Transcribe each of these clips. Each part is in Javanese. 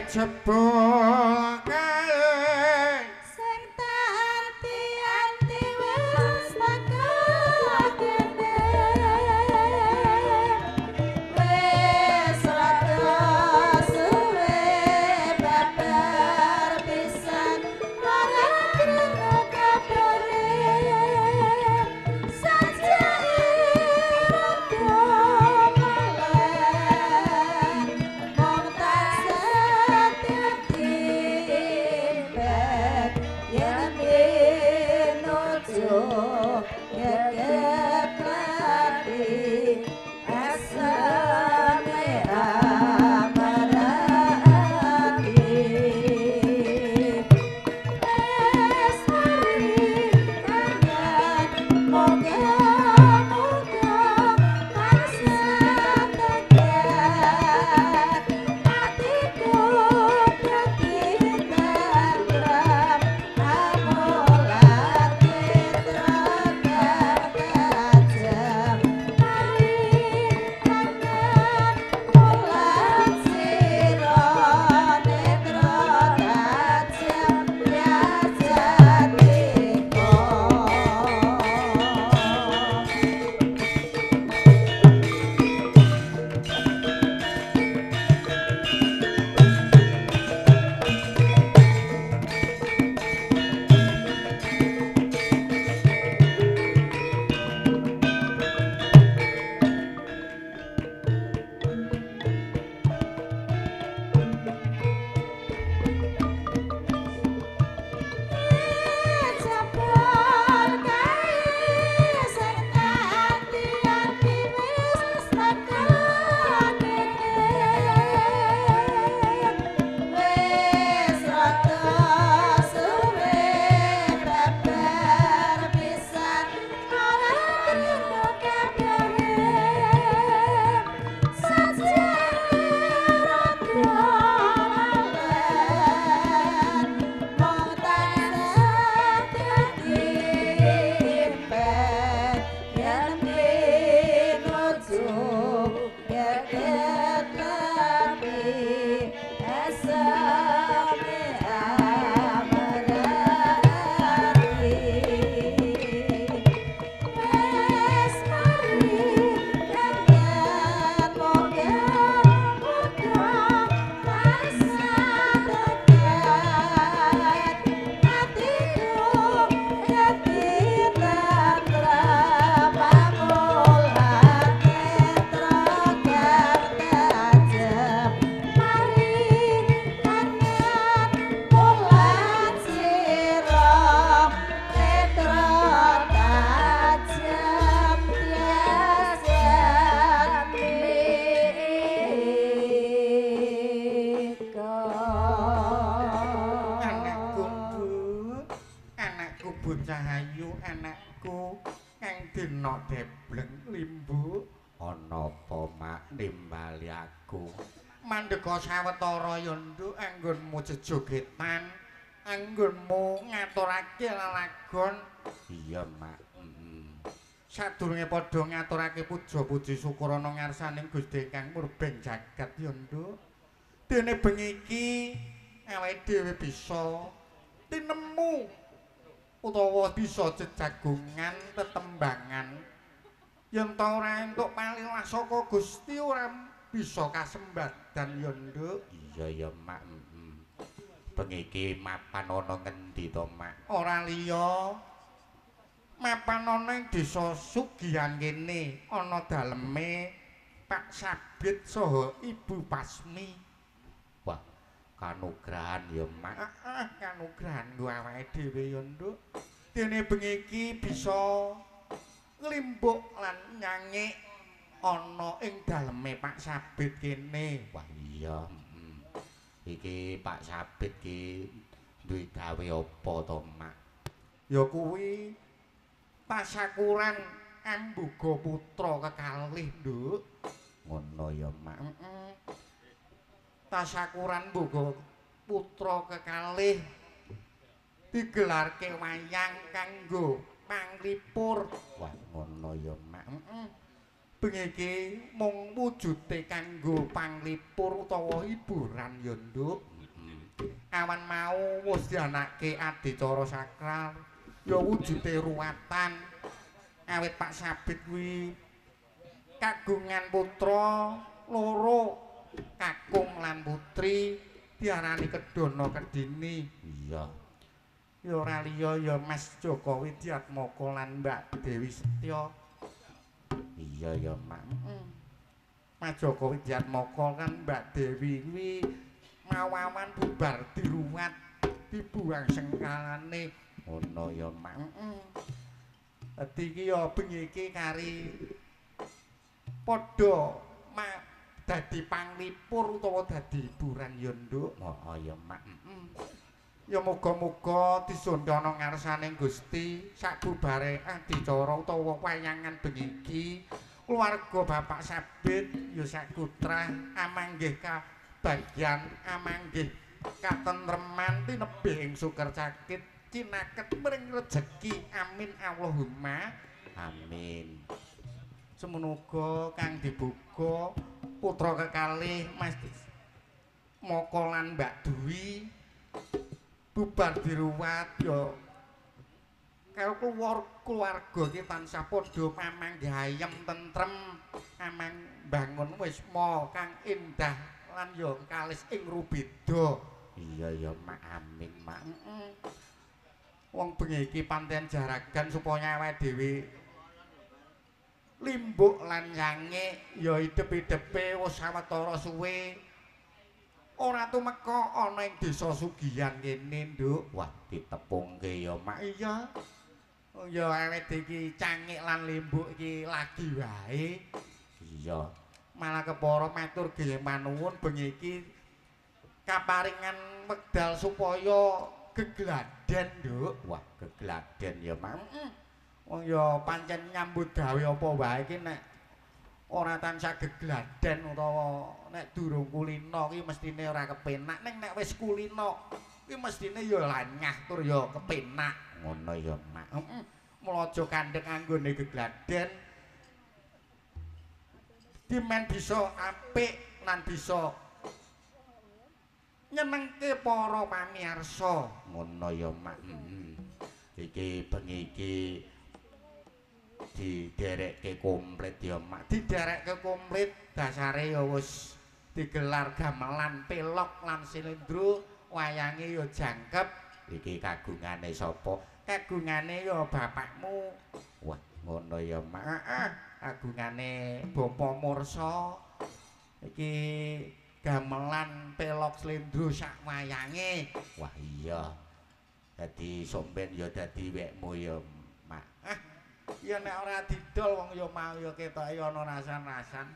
Jebul kae sing tak anti-anti wis teko kene, wis rada suwe babar pisan ora krungu kabare, sajake rada malen mung tansah yen pinuju geget ati aseme amarati wis mari kangen moga-moga tansah tegar atiku dadi tentrem amulat netra tajem mari kangen mulat sira netra tajem yajatiko. Jebul kae sing tak anti-anti wis teko kene, wis rada suwe babar pisan ora krungu kabare, sajake rada malen mung tansah dadi impen yen pinuju geget ati eseme amarati wis mari kangen moga-moga tansah tegar atiku dadi tentrem amulat netra kang tajem mari kangen mulat sira netra tajem tiasatmika. Anakku Nduk, anakku bocah ayu, anakku kang dina debleng limbuk. Ana apa mak nimbali aku? Mandeka sawetara ya Nduk, anggonmu jejogetan, anggonmu ngaturake lelagon. Iya mak. Sadurunge padha ngaturake puja puji syukur ana ngarsaning Gusti ingkang murbeng jagat ya Nduk. Dene bengi iki awake dhewe bisa tinemu utawa bisa jejagongan tetembangan. Yen ta ora entuk palilah saka Gusti ora bisa kasembadan ya Nduk. Iya ya mak. Bengi iki mapan ana ngendi to mak? Ora liya mapan ana ing desa Sugihan kene ana daleme Pak Sabit saha Ibu Pasmi. Wah, kanugrahan ya mak. Heeh, kanugrahan nggo awake dhewe ya Nduk. Dene bengi iki bisa nglimbuk lan nyangik ana ing daleme Pak Sabit kene. Wah iya. Iki Pak Sabit ki duwe gawe apa to mak? Ya kuwi Tasyakuran ambuga putra kekalih, Nduk. Ngono ya, Mak. Heeh. Tasyakuran mbuga putra kekalih digelarke wayang kanggo panglipur. Wah, ngono ya, Mak. Heeh. Bengi iki mung wujude kanggo panglipur utawa hiburan ya, Nduk. Awan mau wis dianake adicara sakral ya wujude ruwatan. Awit Pak Sabit kuwi kagungan putra loro, kakung lan putri, diarani Kedono Kedini. Iya. Ya ora liya ya Mas Joko Widyatmoko lan Mbak Dewi Setya. Iya ya, Mak. Mas Joko Widyatmoko kan Mbak Dewi kuwi mawawan bubar diruwat, dibuang sengkalane. Ngono ya, Mak. Dadi iki ya bengi iki kari padha dadi panglipur utawa dadi hiburan ya, Nduk. Heeh ya, Mak. Ya muga-muga disondana ngarsane Gusti sakbubare adicara utawa wayangan bengi iki keluarga Bapak Sabit ya sakutrah amanggih kabagyan, amanggih katentreman tinebih ing suker cakit cinaket mring rejeki. Amin Allahumma amin. Semono uga kang dibuka putra kekalih Mas Moko lan Mbak Dwi bubar diruwat ya karo keluarga iki tansah padha pamanggih ayem tentrem, amang bangun wisma kang indah lan ya kalis ing rubeda. Iya ya, Mak. Amin, Mak. Wong bengi iki panten jaragan supaya awake dhewe limbuk lan yange ya idep-idepe wis sawetara suwe ora tumeka ana ing desa Sugihan kene, Nduk. Wah, ditepungke ya, Mak. Iya. Ya awake iki cangik lan limbuk iki lagi wae. Iya. Malah kepara matur gih manuwun bengi iki kaparingan wekdal supaya gegladen, Nduk. Wah, gegladen ya, Mak. Wong ya pancen nyambut gawe apa wae iki nek ora tansah gegladen utawa nek durung kulino ki mestine ora kepenak, ning nek wis kulino ki mestine ya lanyah tur ya kepenak. Ngono ya, Mak. Heeh. Mula aja kandhek anggone gegladen. Dimen bisa apik lan bisa nyenengke para pamirsa. Ngono ya, Mak. Iki bengi iki diderekke komplit ya, Mak. Diderekke komplit dasare ya wis digelar gamelan pelok lan silindro, wayange ya jangkep. Iki kagungane sapa? Kagungane ya bapakmu. Wah, ngono ya, Mak. Heeh, kagungane Bapak Mursa. Iki gamelan pelok slendro sak wayange. Wah, iya. Dadi somben ya dadi wekmu ya, Mak. Ah, ya nek ora didol wong ya mau ya ketoke ana rasan-rasan.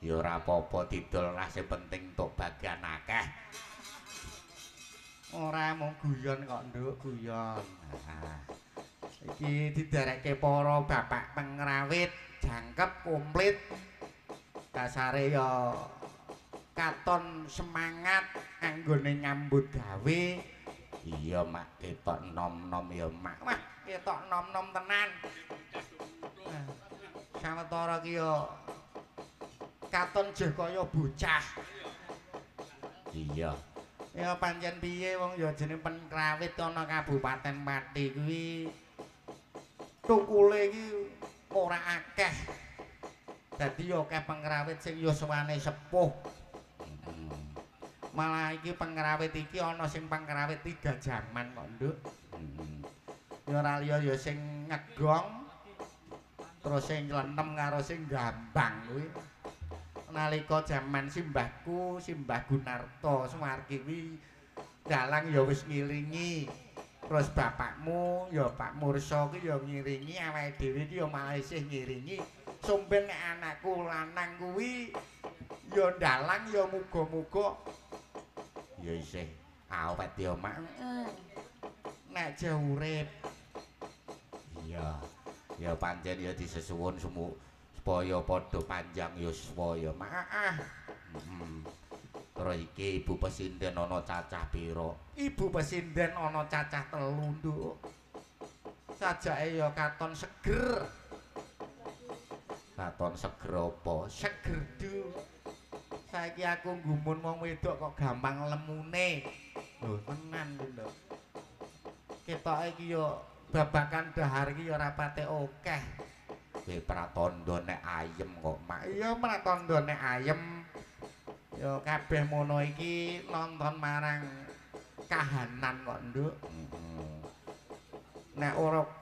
Ya ora apa-apa didol, rase penting tok bagian akeh. Ora mung guyon kok, Nduk, guyon. Ah. Iki diderekke para bapak pengrawit jangkep komplit. Dasare ya katon semangat anggone nyambut gawe. Iya, Mak, ketok nom-nom ya, Mak. Wah, ketok nom-nom tenan. Sawetara ki ya katon jeh kaya bocah. Iya. Ya pancen piye wong ya jeneng pengrawit ana Kabupaten Pati kuwi tukule iki ora akeh. Dadi ya akeh pengrawit sing yuswane sepuh. Malah iki pengrawit iki ana sing pengrawit 3 jaman kok, Nduk. Ya ora liya ya sing ngegong, terus sing nylenem karo sing gambang kuwi. Nalika jaman simbahku, Simbah Gunarto Suwargi kuwi dalang ya wis ngiringi. Terus bapakmu ya Pak Mursa kuwi ya ngiringi, awake dhewe iki ya malah isih ngiringi. Somben nek anakku lanang kuwi ya dalang ya muga-muga ya isih awet ya, Mak. Nek jeh urip. Ya pancen ya disesuwun semu supaya padha panjang yuswa ya, Mak. Heeh. Terus iki ibu pesinden ana cacah pira? Ibu pesinden ana cacah 3, Nduk. Sajake ya katon seger. Katon seger apa? Seger, Du. Saiki aku nggumun wong wedok kok gampang lemune. Lho, tenan ku, Nduk. Ketoke iki ya babakan dahar iki ya ora pate akeh. Kowe pratandha nek ayem kok, Mak. Iya, pratandha nek ayem. Ya kabeh mono iki nonton marang kahanan kok, Nduk. Nek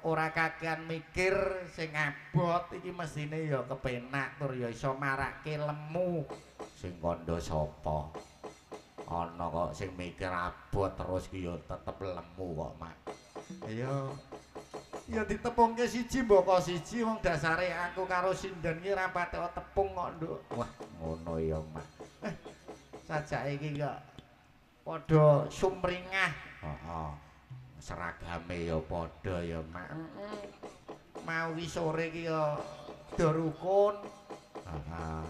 ora kakean mikir sing abot iki mesine ya kepenak tur ya iso marake lemu. Sing kandha sapa? Ana kok sing mikir abot terus ki ya tetep lemu kok, Mak. Iya. Ya ditepungke siji mboko siji wong dasare aku karo sinden ki ora patek tepung kok, Nduk. Wah, ngono ya, Mak. Sajake iki kok padha sumringah. Heeh. Seragame ya padha ya, Mak. Mau ki sore ki ya do rukun. Heeh.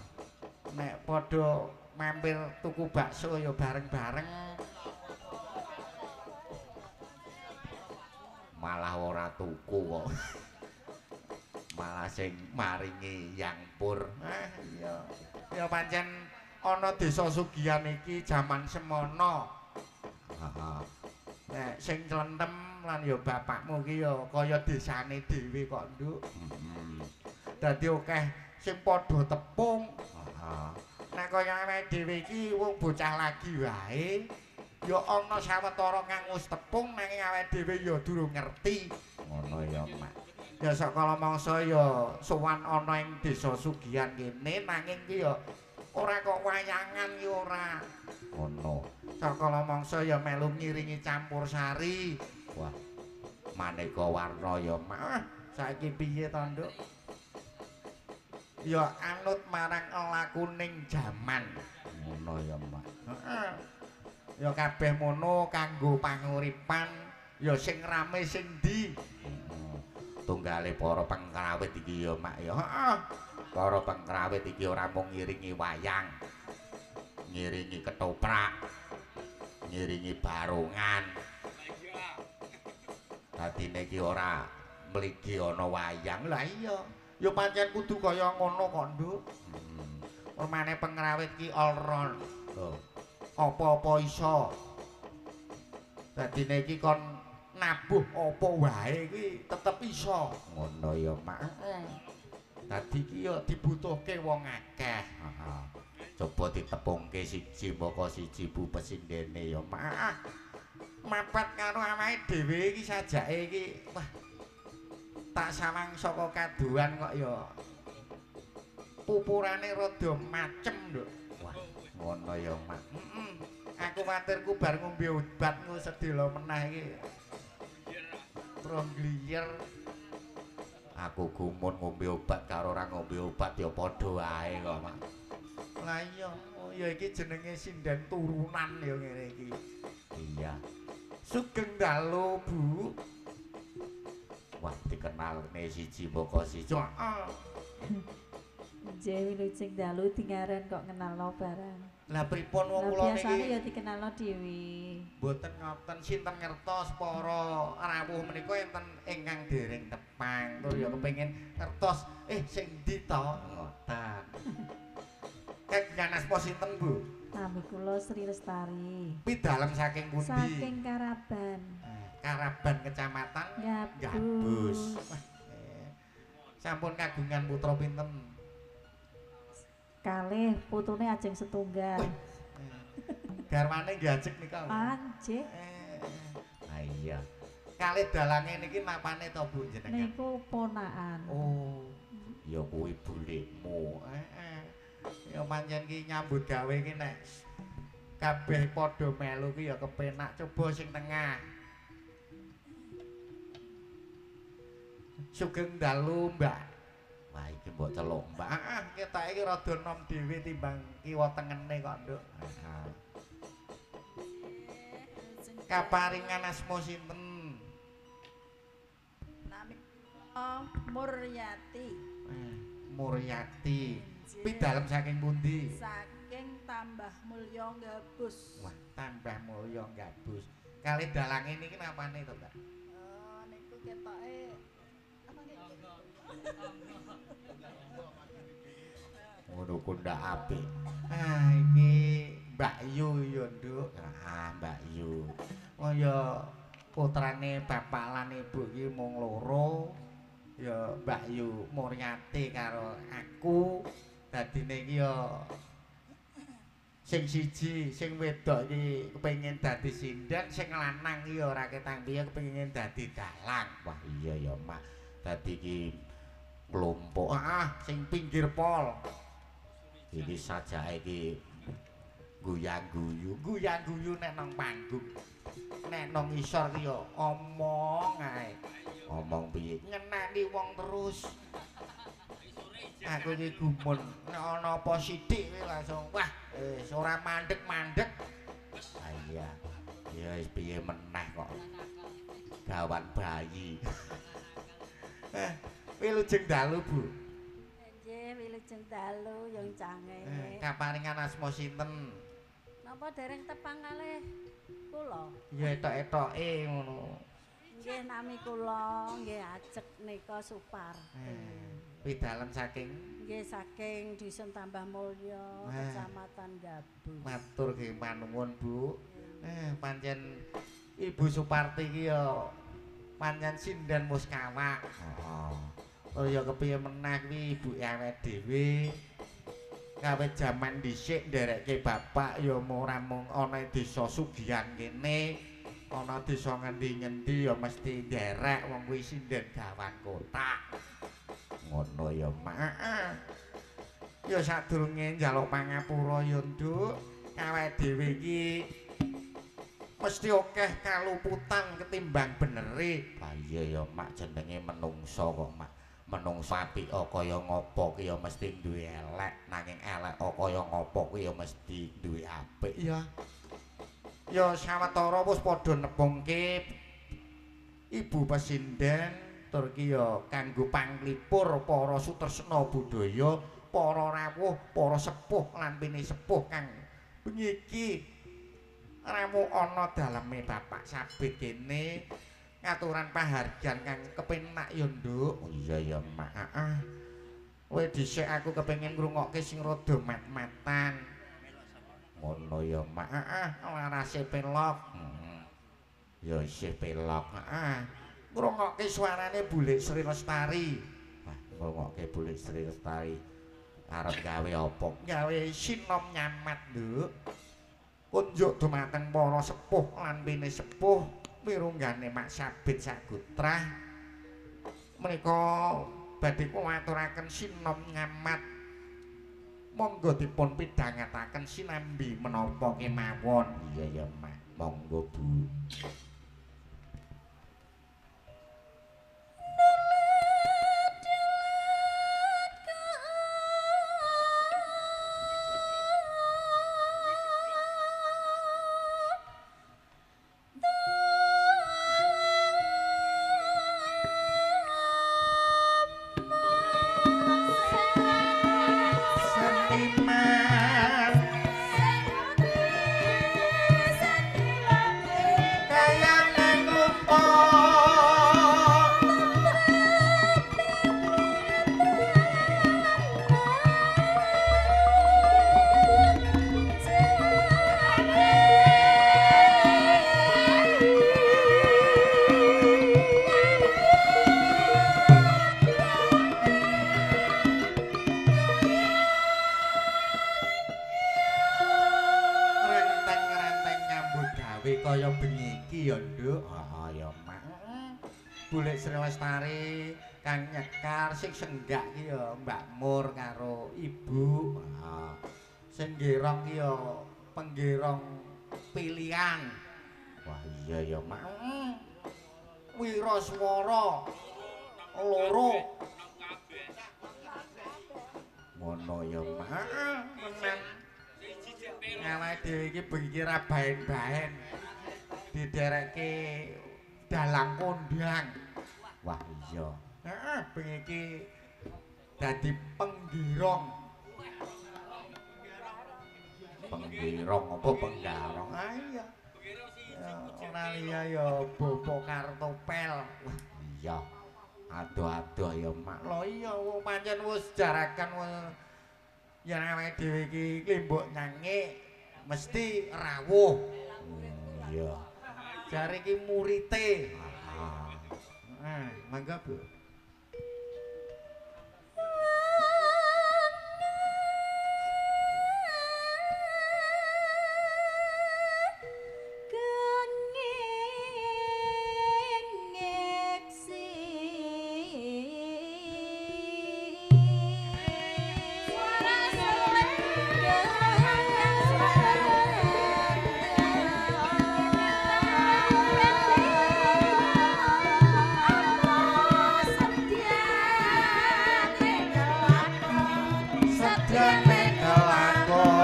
Nek padha mampir tuku bakso ya bareng-bareng. Malah ora tuku kok. Malah sing maringi yang pur. Ah iya. Ya pancen ana desa Sugihan iki jaman semono. Heeh. Nek sing clentem lan ya bapakmu ki ya kaya desane dhewe kok, Nduk. Dadi akeh sing padha tepung. Heeh. Nek kaya awake dhewe iki wong bocah lagi wae, ya ana sawetara kang wis tepung nanging awake dhewe ya durung ngerti. Ngono ya, Mak. Ya sakala mangsa ya sowan ana ing desa Sugihan kene nanging ki ya ora kok wayangan ki ora. Ngono. Sakala mangsa ya melu ngiringi campur sari. Wah. Maneka warna ya, Mak. Ah, saiki piye to, Nduk? Ya anut marang lakuning jaman. Ngono ya, Mak. Heeh. Ya kabeh mono kanggo panguripan, ya sing rame sing ndi. Tunggale para pengrawit iki ya, Mak ya. Heeh. Para pengrawit iki ora mung ngiringi wayang, ngiringi ketoprak, ngiringi barongan. Dadine iki ora mligi ana wayang. Lah iya, ya pancen kudu kaya ngono kok, Nduk. Permane pengrawit ki all round. Lho, apa-apa iso. Dadine iki kon nabuh apa wae kuwi tetep iso. Ngono ya, Mak. Heeh. Dadi iki ya dibutuhke wong akeh. Heeh. Coba ditepungke siji mboko siji bu pesindene ya, Mak. Ah, mepet karo awake dhewe iki sajake iki wah. Tak sawang saka kaduan kok ya pupurane rada macem, Nduk. Wah, ngono ya, Mak. Heeh. Aku kuwatirku bar ngombe obat engko sedela meneh iki. Terus gliyer. Aku gumun ngombe obat karo ora ngombe obat ya padha wae kok, Mak. Lah iya, oh ya iki jenenge sinden turunan ya ngene iki. Iya. Sugeng dalu, Bu. Wah, dikenalne siji mboko siji. Heeh. Nggih, wilujeng dalu dingaran kok ngenalno barang. Lah pripun wong Lah kula biasane niki ya dikenalno dhewe. Mboten ngoten sinten ngertos para rawuh menika enten ingkang dereng tepang tur ya kepengin ngertos sing ndi to ngoten. Kagungan asma sinten, Bu? Nami kula Sri Lestari. Pidalem saking pundi? Saking Karaban. Karaban Kecamatan Gabus. Gabus. Wah, sampun kagungan putra pinten? Kalih putune ajeng setunggal. Garwane nggih ajeg nika. Panjih. Ah iya. Kalih dalange niki napane to, Bu, jenengan? Niku ponakan. Oh, ya kuwi bulikmu. Heeh. Ya pancen ki nyambut gawe ki nek kabeh padha melu ki ya kepenak. Coba sing tengah. Sugeng dalu, Mbak. Wah, iki mbok celuk, Mbak. Heeh, ketoke iki rada nom dhewe timbang kiwa tengene kok, Nduk. Heeh. Kaparingan asma sinten? Nami Muryati. Muryati. Pidalem saking pundi? Saking Tambah Mulya Gabus. Wah, Tambah Mulya Gabus. Kali dalange niki napane to, Mbak? Oh, niku ketoke apa nggih? Ngono ku ndak apik. Ah, iki Mbak Yu ya, Nduk. Ah, Mbak Yu. Oh ya putrane bapak lan ibu iki mung loro. Ya Mbak Yu Muryati karo aku. Dadine iki ya sing siji, sing wedok iki kepengin dadi sinden, sing lanang iki ora ketang piye kepengin dadi dalang. Wah, iya ya, Mak. Dadi iki klompok ah sing pinggir pol. Iki sajake iki guyang-guyu, guyang-guyu nek nang panggung. Nek nang isor ki ya omong ae. Omong piye? Nyeneni wong terus. Aku iki gumun, nek ana apa sithik kuwi langsung wah, wis ora mandek-mandek. Ah iya. Ya wis piye meneh kok. Gawan bayi. Wilujeng dalu, Bu. Nggih, wilujeng dalu yang cange. Kaparingan asma sinten? Napa dereng tepang kalih kula? Ya etok-etoke ngono. Nggih, nami kula nggih Ajek nika Suparti. Pidalem saking? Nggih, saking Dusun Tambah Mulya, Kecamatan Gabus. Matur nggih manuwun, Bu. Pancen Ibu Suparti iki ya pancen sinden muskawak. Heeh. Oh ya kepiye meneh kuwi ibuke awake dhewe. Kawit jaman dhisik nderekke bapak ya ora mung ana desa Sugihan kene, ana desa ngendi-ngendi ya mesti nderek wong kuwi sinden gawan kotak. Ngono ya, Mak. Heeh. Ya sadurunge njaluk pangapura ya, Nduk, awake dhewe iki mesti akeh kaluputan ketimbang benere. Lah iya ya, Mak, jenenge menungso kok, Mak. Menungso apik kaya ngopo ki ya mesti duwe elek, nanging elek kaya ngopo ki ya mesti duwe apik. Iya. Ya sawetara wis padha nepungke Ibu Pesinden tur ki ya kanggo panglipur para sutresna budaya, para rawuh, para sepuh lan pinisepuh kang bengi iki rawuh ana daleme Bapak Sabit kene ngaturan pahargyan kang kepenak ya, Nduk. Oh iya ya, Mak. Heeh. Kowe dhisik aku kepengin ngrungokke sing rada mat-matan. Ngono ya, Mak. Heeh, larase pelok. Heeh. Ya isih pelok. Heeh. Ngrungokke suarane Bulik Sri Lestari. Wah, ngrungokke Bulik Sri Lestari. Arep gawe apa? Gawe sinom nyamat, Nduk. Kunjuk dumateng para sepuh lan pinisepuh mirunggane Mak Sabit Sagutrah. Menika badhe kula aturaken sinom nyamat. Monggo dipun pidhangetaken sinambi menapa kemawon. Iya ya, Mak. Monggo, Bu. Kaya bengi iki ya, Nduk. Heeh ya, Mak. Bulik Sri Lestari kang nyekar sing senggak ki ya Mbak Mur karo Ibu. Heeh. Sing gerong ki ya penggerong pilihan. Wah iya ya, Mak. Wiraswara loro. Ngono ya, Mak. Heeh, tenan. Awake dhewe iki bengi iki ra baen-baen. Diderekke dalang kondang. Wah iya. Heeh, bengi iki dadi penggirong. Penggirong apa penggarong? Ah iya. Ora liya ya Bapak Kartopel. Wah, iya. Adoh-adoh ya, Mak. Lho iya wong pancen wis jarakan yen awake dhewe iki limbuk nyangik mesti rawuh. Iya. Jare iki murite. Heeh. Nah, mangga, Bu. Sedyane kelakon.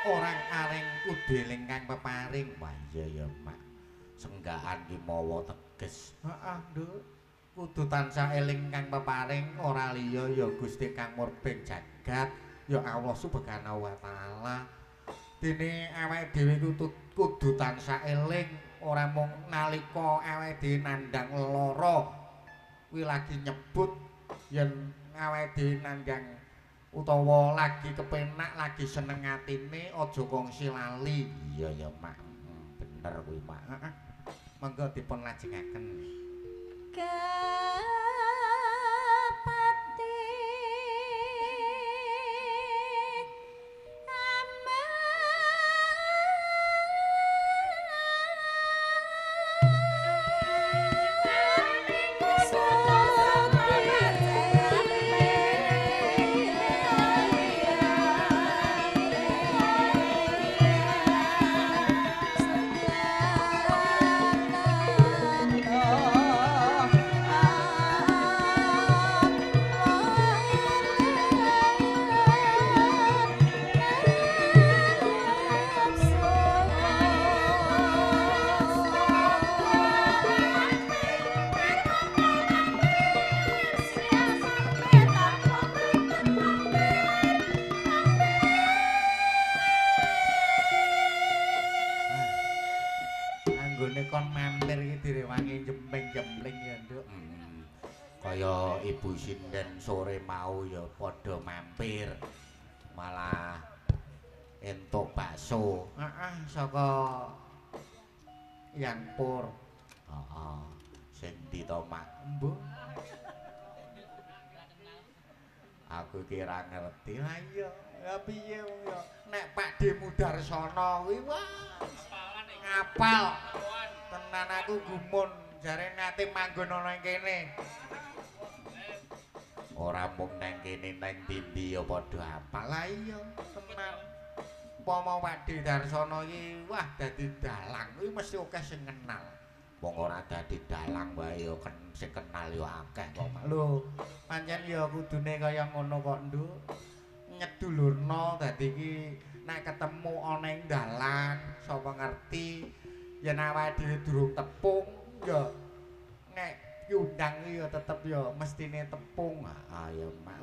Orang aring kudu eling kang peparing. Wah iya ya, Mak. Senggakan ki mawa teges. Heeh, Nduk. Kudu tansah eling kang peparing, ora liya ya Gusti kang murbeng jagat, ya Allah Subhanahu wa taala. Dene awake dhewe kudu tansah eling, ora mung nalika awake dhewe nandhang lara kuwi lagi nyebut yen awake dhewe nandhang utawa lagi kepenak, lagi seneng atine, aja kongsi lali. Iya ya, Mak. Bener kuwi, Mak. Heeh. Monggo dipun lajengaken. Anggone kon mampir iki direwangi jempling-jempling ya, Nduk. Kaya ibu sinden sore mau ya padha mampir. Malah entuk bakso. Heeh, saka Yang Pur. Heeh. Sing ndi to, Mak? Embuh. Aku ki ora ngerti. Lah iya, ya piye wong ya. Nek Pak D Mudarsono kuwi wah ngapal. Tenan aku gumun jare nate manggon ana ing kene. Ora mung nang kene nang ndi ya padha apal. Lah iya, tenan. Upama Pak D Darsono iki wah dadi dalang kuwi mesti akeh sing kenal. Wong ora dadi dalang wae ya sing kenal ya akeh kok, Mak. Lho, pancen ya kudune kaya ngono kok, Nduk. Nyedulurno dadi iki nek ketemu ana ing dalan, sapa ngerti yen awake dhewe durung tepung ya nek diundang ya tetep ya mestine tepung. Ah ya, Mak.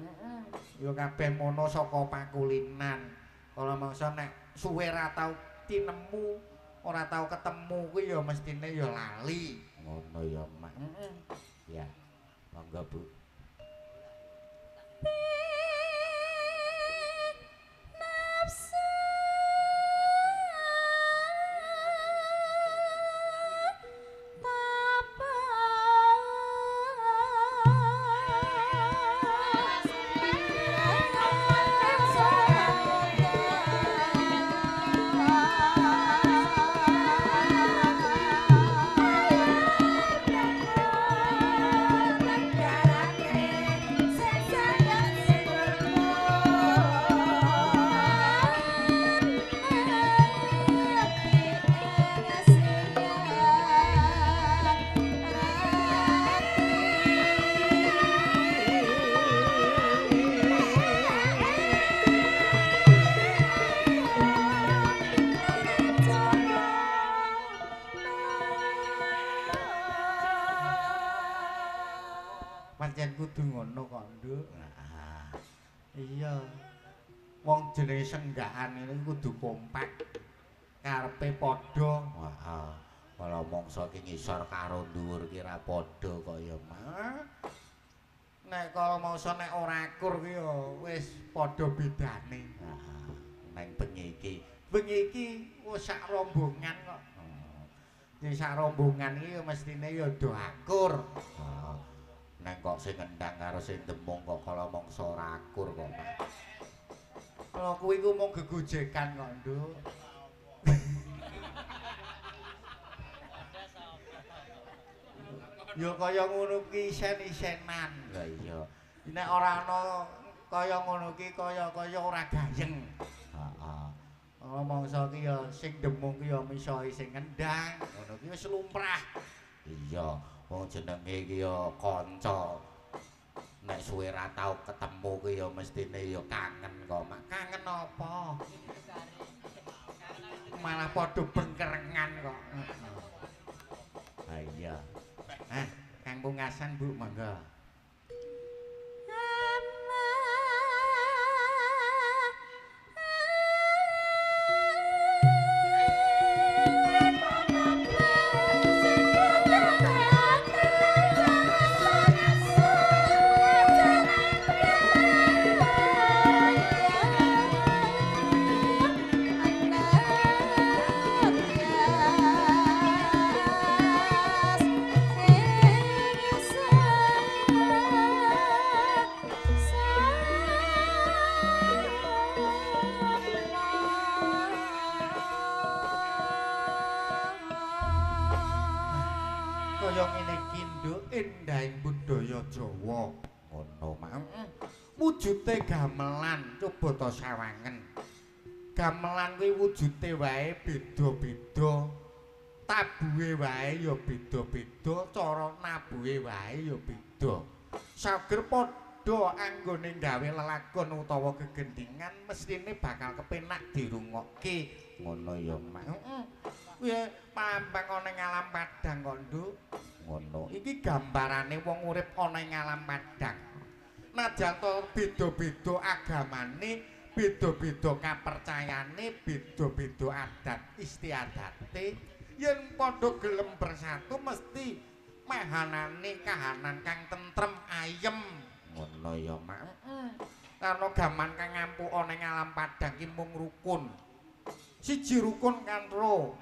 Ya kabeh mono saka pakulinan. Kala mangsa nek suwe ra tau tinemu, ora tau ketemu kuwi ya mestine ya lali. Ngono ya, Mak. Ya. Monggo, Bu. Thank you. Ngono kok, Nduk. Heeh. Iya. Wong jenenge senggakan ngene kudu kompak. Karepe padha. Heeh. Kala mangsa ki ngisor karo dhuwur ki ra padha kok ya, Mak. Nek kala mangsa nek ora akur ki ya wis padha bedane. Heeh. Neng bengi iki, bengi iki wis sak rombongan kok. Yen sak rombongan iki mestine ya do akur. Heeh. Neng kok sing ngendang karo sing demung kok kala mangsa ora akur kok, Mak. Kala kuwi ku mung gegojekan kok, Nduk. Ya kaya ngono ki isen-isenan. Lah iya. Nek ora ana kaya ngono ki kaya-kaya ora gayeng. Heeh. Kala mangsa ki ya sing demung ki ya misohi sing ngendang, ngono ki wis lumrah. Iya, wong jenenge iki ya kanca. Nek suwe ra tau ketemu ki ya mestine ya kangen kok, Mak. Kangen apa? Malah padha bengkerengan kok. Ha iya. Ah, Kang Pungkasan, Bu, monggo. Kaya ngene iki, Nduk, endahing budaya Jawa. Ngono, Mak. Wujute gamelan, coba to sawangen. Gamelan kuwi wujute wae beda-beda. Tabuhe wae ya beda-beda, cara nabuhe wae ya beda. Sager padha anggone gawe lelagon utawa gegendingan mestine bakal kepenak dirungokke. Ngono ya, Mak. Heeh. Kuwi lambang ana ing alam padang kok, Nduk. Ngono. Iki gambarane wong urip ana ing alam padang. Najan to beda-beda agamane, beda-beda kapercayane, beda-beda adat istiadate, yen padha gelem bersatu mesti mahanane kahanan kang tentrem ayem. Ngono ya, Mak. Heeh. Karena gaman kang ngampu ana ing alam padang ki mung rukun. Siji rukun karo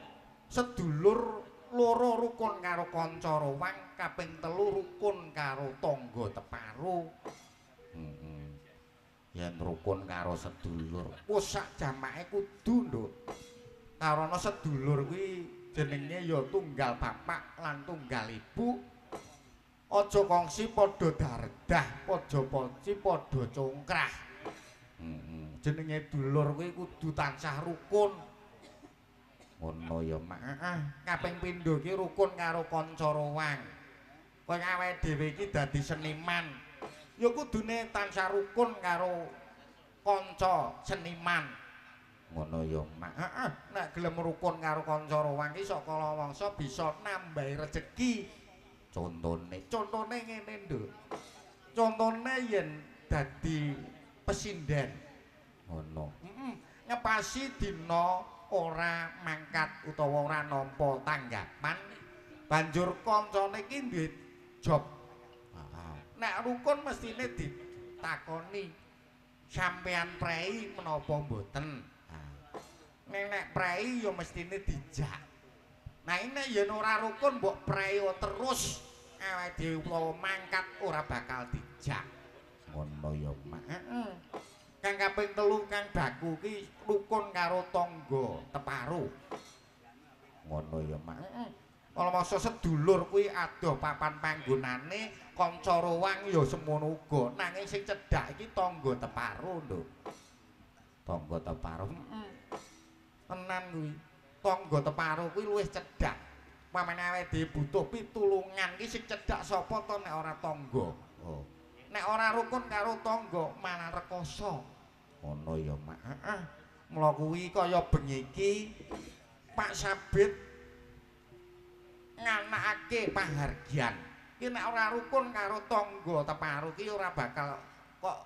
sedulur, loro rukun karo kanca rowang, kaping telu rukun karo tangga teparo. Heeh. Yen rukun karo sedulur, wis sak jamake kudu, Nduk. Karana sedulur kuwi jenenge ya tunggal bapak lan tunggal ibu. Aja kongsi padha dardah, aja kongsi padha congkrah. Heeh. Jenenge dulur kuwi kudu tansah rukun. Ngono ya, Mak. Heeh, kaping pindho iki rukun karo kanca rowang. Kaya awake dhewe iki dadi seniman, ya kudune tansah rukun karo kanca seniman. Ngono ya, Mak. Heeh, nek gelem rukun karo kanca rowang iki saka wangsa bisa nambahi rejeki. Contone, contone ngene, Nduk. Contone yen dadi pesinden. Ngono. Heeh, ngepasi dina ora mangkat utawa ora nampa tanggapan, banjur kancane iki duwe job. Heeh. Nek rukun mestine ditakoni, sampean prei menapa mboten? Nek nek prei ya mestine dijak. Nah nek yen ora rukun mbok prei terus awake dhewe utawa mangkat ora bakal dijak. Ngono ya, Mak. Heeh. Kang kaping telu kang baku ki rukun karo tangga teparo. Ngono ya, Mak. Heeh. Kala masa sedulur kuwi adoh papan panggonane, kanca rowang ya semono uga. Nanging sing cedhak iki tangga teparo, Nduk. Tangga teparo. Heeh. Tenan kuwi. Tangga teparo kuwi luwih cedhak. Pamane awake dhewe butuh pitulungan ki sing cedhak sapa to nek ora tangga. Oh. Nek ora rukun karo tangga malah rekoso. Ngono ya, Mak. Heeh. Mula kuwi kaya bengi iki Pak Sabit nganakake pahargyan. Ki nek ora rukun karo tangga teparo ki ora bakal kok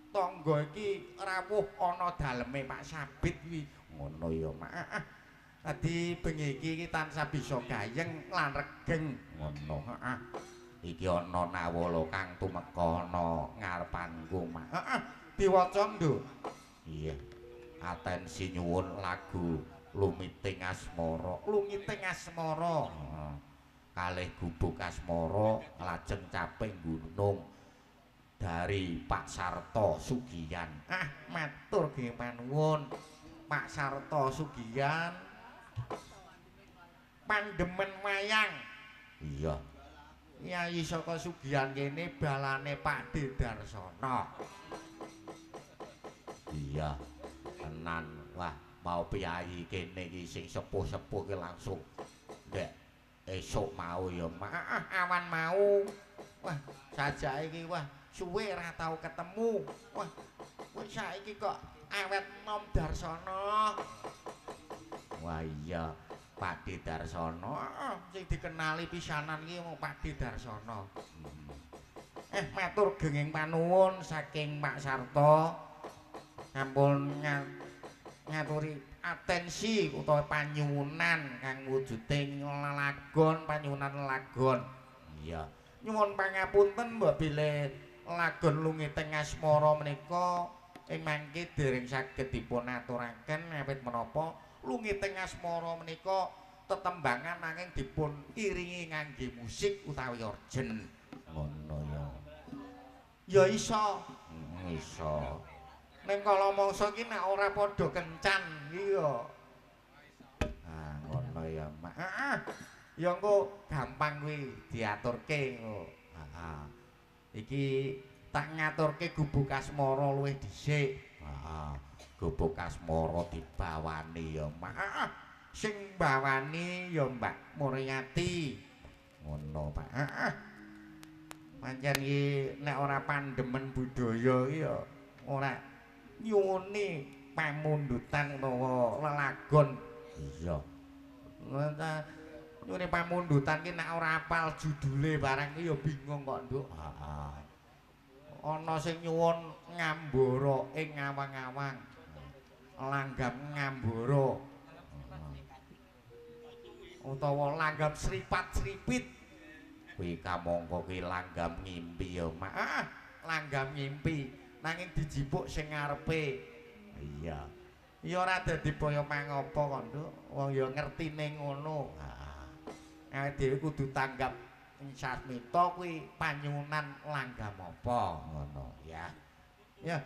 tangga iki rawuh ana daleme Pak Sabit kuwi. Ngono ya, Mak. Heeh. Dadi bengi iki tansah bisa gayeng lan regeng. Ngono. Heeh. Iki ana nawala kang tumeka ana ngarepanku, Mak. Heeh. Diwaca, Nduk. Iya. Atensi nyuwun lagu Lumiting Asmara. Lumiting Asmara. Heeh. Kalih gubuk asmara lajeng caping gunung dari Pak Sarto Sugiyan. Ah, matur nggih panuwun. Pak Sarto Sugiyan. Pandemen wayang. Iya. Yai saka Sugiyan kene balane Pak D Darsono. Iya. Tenan. Wah, mau piyayi kene iki sing sepuh-sepuh ki langsung ndek esuk mau ya, Mak. Ah, awan mau. Wah, sajake iki wah suwe ora tau ketemu. Wah, kowe saiki kok awet nom Darsono. Wah iya, Pak D Darsono. Heeh, sing dikenali pisanan iki mung Pak D Darsono. Matur genging panuwun saking Pak Sarto. Sampun ngaturi atensi utawa panyuwunan kang wujuding lelagon, panyuwunan lelagon. Iya. Nyuwun pangapunten mbok bilih lagon Lungiting Asmara menika ing mangke dereng saged dipun aturaken awit menapa Lungiting Asmara menika tetembangan nanging dipun iringi ngangge musik utawi orgen. Ngono ya. Ya iso. Iso. Ning kala mangsa iki nek ora padha kencan iki ya. Ah, ngono ya, Mak. Heeh. Ya engko gampang kuwi diaturke engko. Heeh. Iki tak ngaturke gubuk asmara luwih dhisik. Heeh. Gubuk asmara dibawani ya, Mak. Heeh. Sing mbawani ya Mbak Muryati. Ngono, Pak. Heeh. Pancen iki nek ora pandemen budaya iki ya ora nyuwuni pamundutan utawa lelagon. Iya. Nyuwuni pamundutan ki nek ora apal judule barang ki ya bingung kok, Nduk. Heeh. Ana sing nyuwun ngambara ing awang-awang. Langgam ngambara. Utawa langgam sripat-sripit. Kuwi kamangka ki langgam ngimpi ya, Mak. Heeh, langgam ngimpi. Nanging dijipuk sing ngarepe. Iya. Ya ora dadi boyo mangopo kok, Nduk. Wong ya ngertine ngono. Heeh. Awake dhewe kudu tanggap ing sasmita kuwi panyuwunan langgam apa ngono ya. Ya,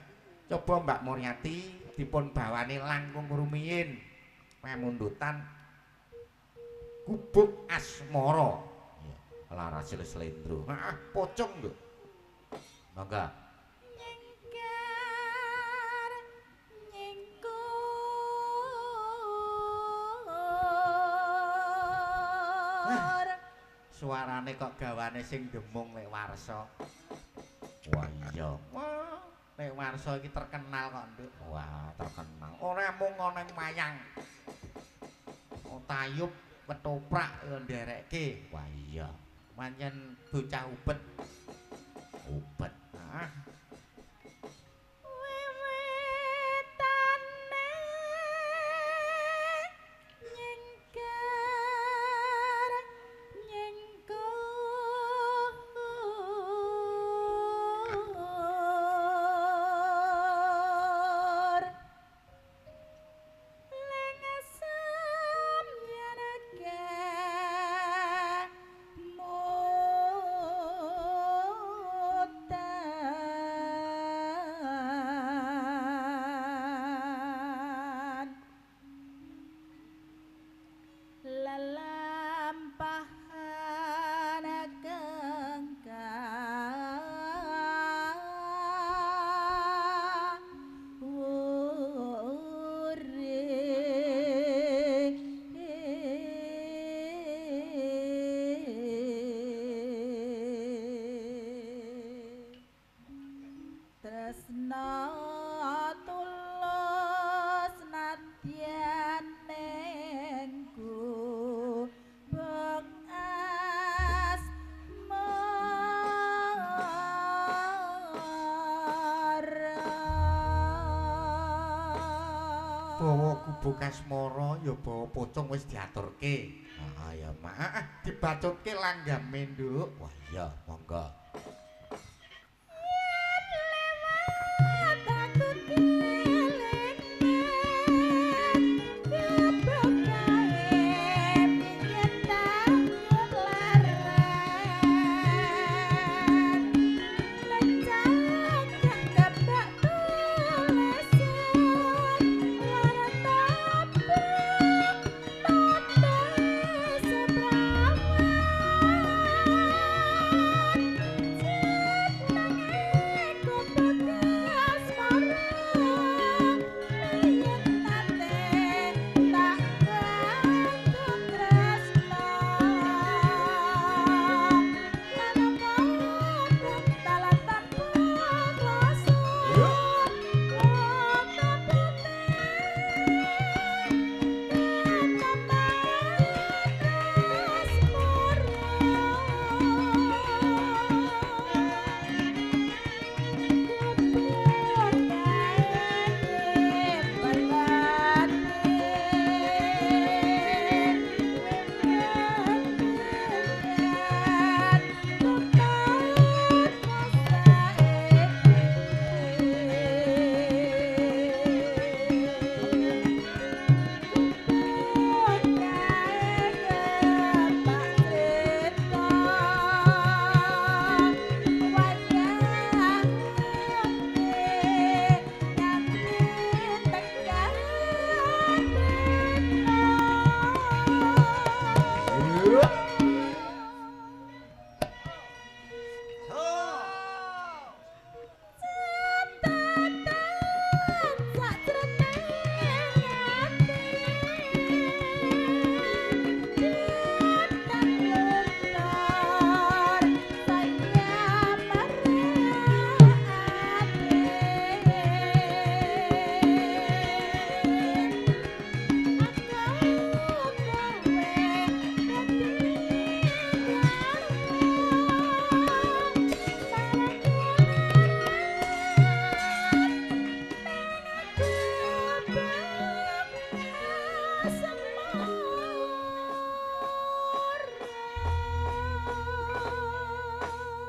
coba Mbak Muryati dipun bawani langkung rumiyin pamundutan gubuk asmara. Iya, laras slendro. Heeh, pocong, Nduk. Mangga. Nyengkar nyengkur Suarane kok gawane sing demung lek warsa. Wah iya. Wah, lek warsa iki terkenal kok, Nduk. Wah, terkenal. Ora mung ana ing wayang. Tayub ketoprak ya nderekke. Wah iya. Pancen bocah ubet. Ubet. Ah, wiwitane nyengkar nyengkur lengesem yarga mundur. Bawa gubuk asmara ya bawa pocong wis diaturke. Heeh ya, Mak. Heeh, dibacutke langgame, Nduk. Wah iya, monggo.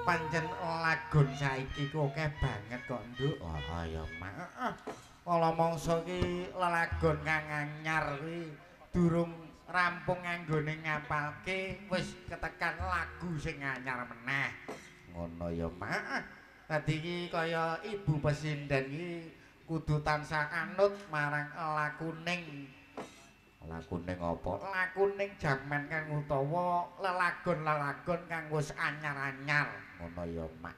Pancen lagon saiki ku akeh banget kok, Nduk. Oh ya, Mak. Heeh. Kala mangsa iki lelagon kang anyar kuwi durung rampung anggone ngapalke wis ketekan lagu sing anyar meneh. Ngono ya, Mak. Heeh. Dadi iki kaya ibu pesinden iki kudu tansah anut marang lakuning. Lakuning apa? Lakuning jaman kang utawa lelagon-lelagon kang wis anyar-anyar. Ngono ya, Mak.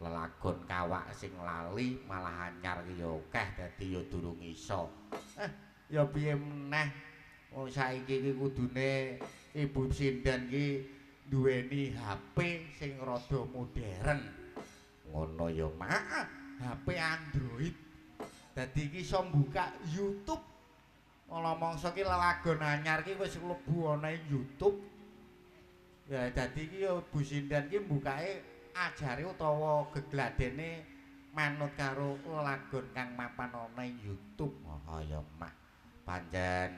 Lelagon kawak sing lali malah anyar ki ya akeh dadi ya durung iso. Ya piye meneh wong saiki iki kudune ibu sinden ki duweni HP sing rada modern. Ngono ya, Mak. HP Android. Dadi iki iso mbuka YouTube. Kala mangsa ki lelagon anyar ki wis mlebu ana ing YouTube. Ya dadi iki ya Bu Sinden ki mbukake ajare utawa gegladene manut karo lelagon kang mapan ana ing YouTube. Oh ya, Mak. Pancen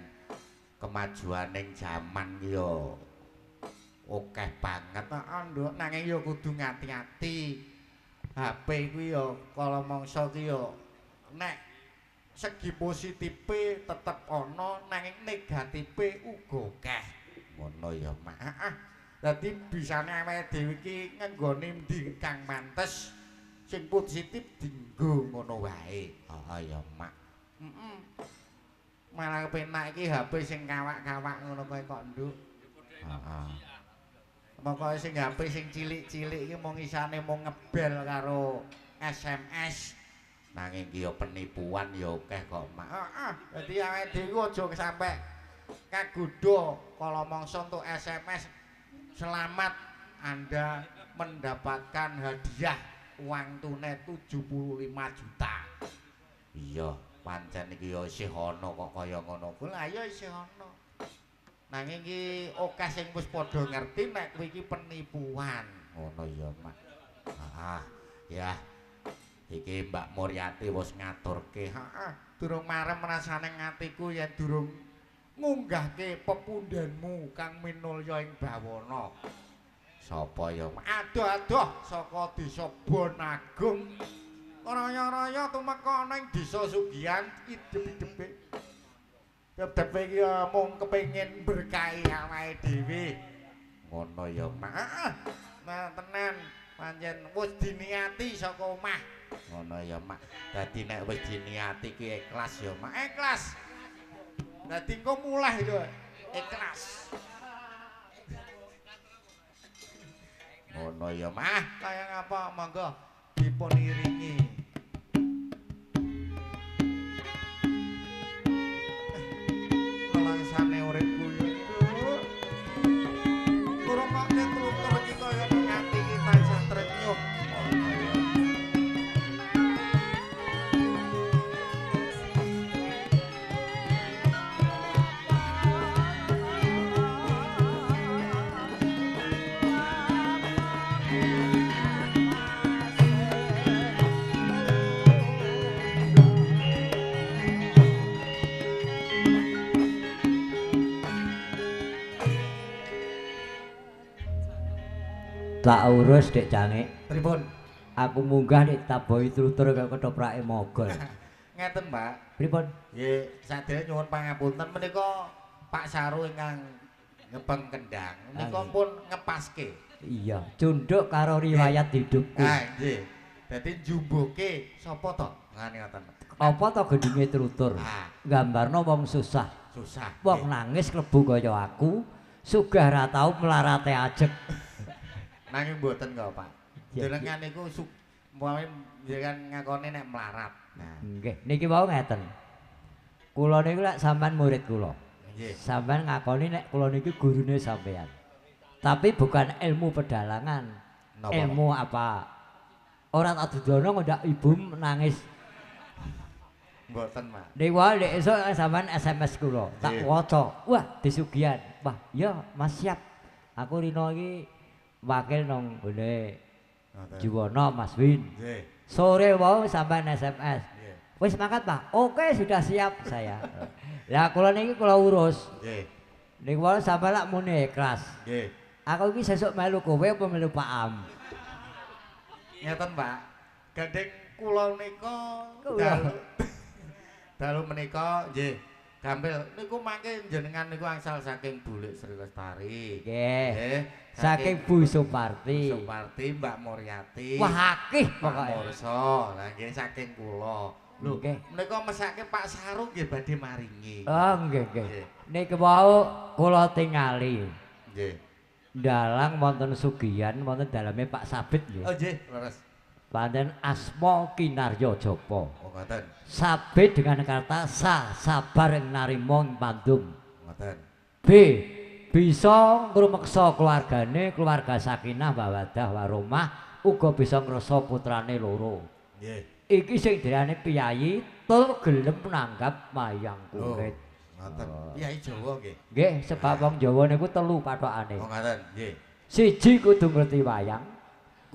kemajuaning jaman ki ya akeh banget. Heeh, Nduk, nanging ya kudu ngati-ati. HP kuwi ya kala mangsa ki ya nek segi positife tetep ana nanging negatife uga akeh. Ngono ya, Mak. Heeh. Dadi bisane awake dhewe iki ngenggone endi kang mantes sing positif dienggo ngono wae. Heeh ya, Mak. Heeh. Malah kepenak iki HP sing kawak-kawak ngono kae kok, Nduk. Heeh. Pokoke sing HP sing cilik-cilik iki mung isane mung ngebel karo SMS. Nanging ki ya penipuan ya akeh kok, Mak. Heeh. Dadi awake dhewe aja sampe kagodha kala mangsa entuk SMS selamat Anda mendapatkan hadiah uang tunai 75 juta. Iya, pancen iki ya isih ana kok kaya ngono kuwi. Lah iya isih ana. Nanging iki akeh sing wis padha ngerti nek kuwi iki penipuan. Ngono ya, Mak. Ah, ya. Iki Mbak Muryati wis ngaturke. Heeh, durung marem rasane atiku yen durung ngunggahke pepundhenmu kang minulya ing bawana. Sapa ya? Adoh-adoh saka desa Bonagung. Raya-raya tumeka ning desa Sugihan idep-idepe. Idepe iki mung kepengin berkahi awake dhewe. Ngono ya, Mak. Nah, tenan pancen wis diniati saka omah. Ngono ya, Mak. Dadi nek wis diniati ki ikhlas ya, Mak. Ikhlas. Dadi engko mulih ya ikhlas. Ngono ya, Mah. Kaya ngapa monggo dipun iringi. Lelangsane uripku ya, Nduk. Ngrungokke trutur iki kaya ning ati iki tansah trenyuh. Tak urus Dek Cangik. Pripun? Aku munggah nek tabohi trutur kaya ketoprake mogol. Ngeten, Pak. Pripun? Nggih, sadèrèng nyuwun pangapunten menika Pak Saru ingkang ngebeng kendang menika pun ngepaske. Iya, cunduk karo riwayat hidupku. Ah, nggih. Dadi njumbuhke sapa to? Ngene ngoten. Apa to gendinge trutur? Gambarno wong susah. Susah. Wong nangis klebu kaya aku, sugih ra tau mlarate ajeg. Nanging mboten kok, Pak. Jenengan niku umpame jenengan ngakoni nek melarat. Nah, nggih, niki wau ngeten. Kula niku lek sampean murid kula. Nggih. Sampean ngakoni nek kula niki gurune sampean. Tapi bukan ilmu pedalangan. Napa? Ilmu apa? Ora tak dudono ngondak ibu nangis. Mboten, Pak. Niku wae nek esuk sampean SMS kula, tak waca. Wah, disugihan. Wah, ya Mas siap. Aku rino iki wakil nang gone Juwono Mas Win. Nggih. Sore wau sampean SMS. Nggih. Wis mangkat, Pak. Oke, sudah siap saya. Lah kula niki kula urus. Nggih. Niku wau sampean lak muni ikhlas. Nggih. Aku iki sesuk melu kowe apa melu Pak Am? Ngeten, Pak. Gandeng kula nika dalu menika nggih. Gampil niku mangke jenengan niku angsal saking Bulik Sri Lestari. Nggih. Saking Bu Suparti. Bu Suparti, Mbak Muryati. Wah, akeh pokoke. Mursa. Lah nggih saking kula. Lho, nggih. Menika mesake Pak Saru nggih badhe maringi. Oh, nggih, nggih. Niki wau kula tingali. Nggih. Dalang wonten Sugihan wonten daleme Pak Sabit nggih. Oh, nggih, leres. Pancen asma kinarya japa. Oh, ngoten. Sabit dengan kata sa sabar ing narima ing pandum. Ngoten. B bisa ngrumeksa keluargane, keluarga sakinah mawaddah warahmah, uga bisa ngrasa putrane loro. Nggih. Iki sing diarani piyayi tur gelem nanggap wayang kulit. Ngoten. Piyayi Jawa nggih. Nggih, sebab wong Jawa niku telu pathokane. Oh, ngoten, nggih. Siji kudu ngerti wayang.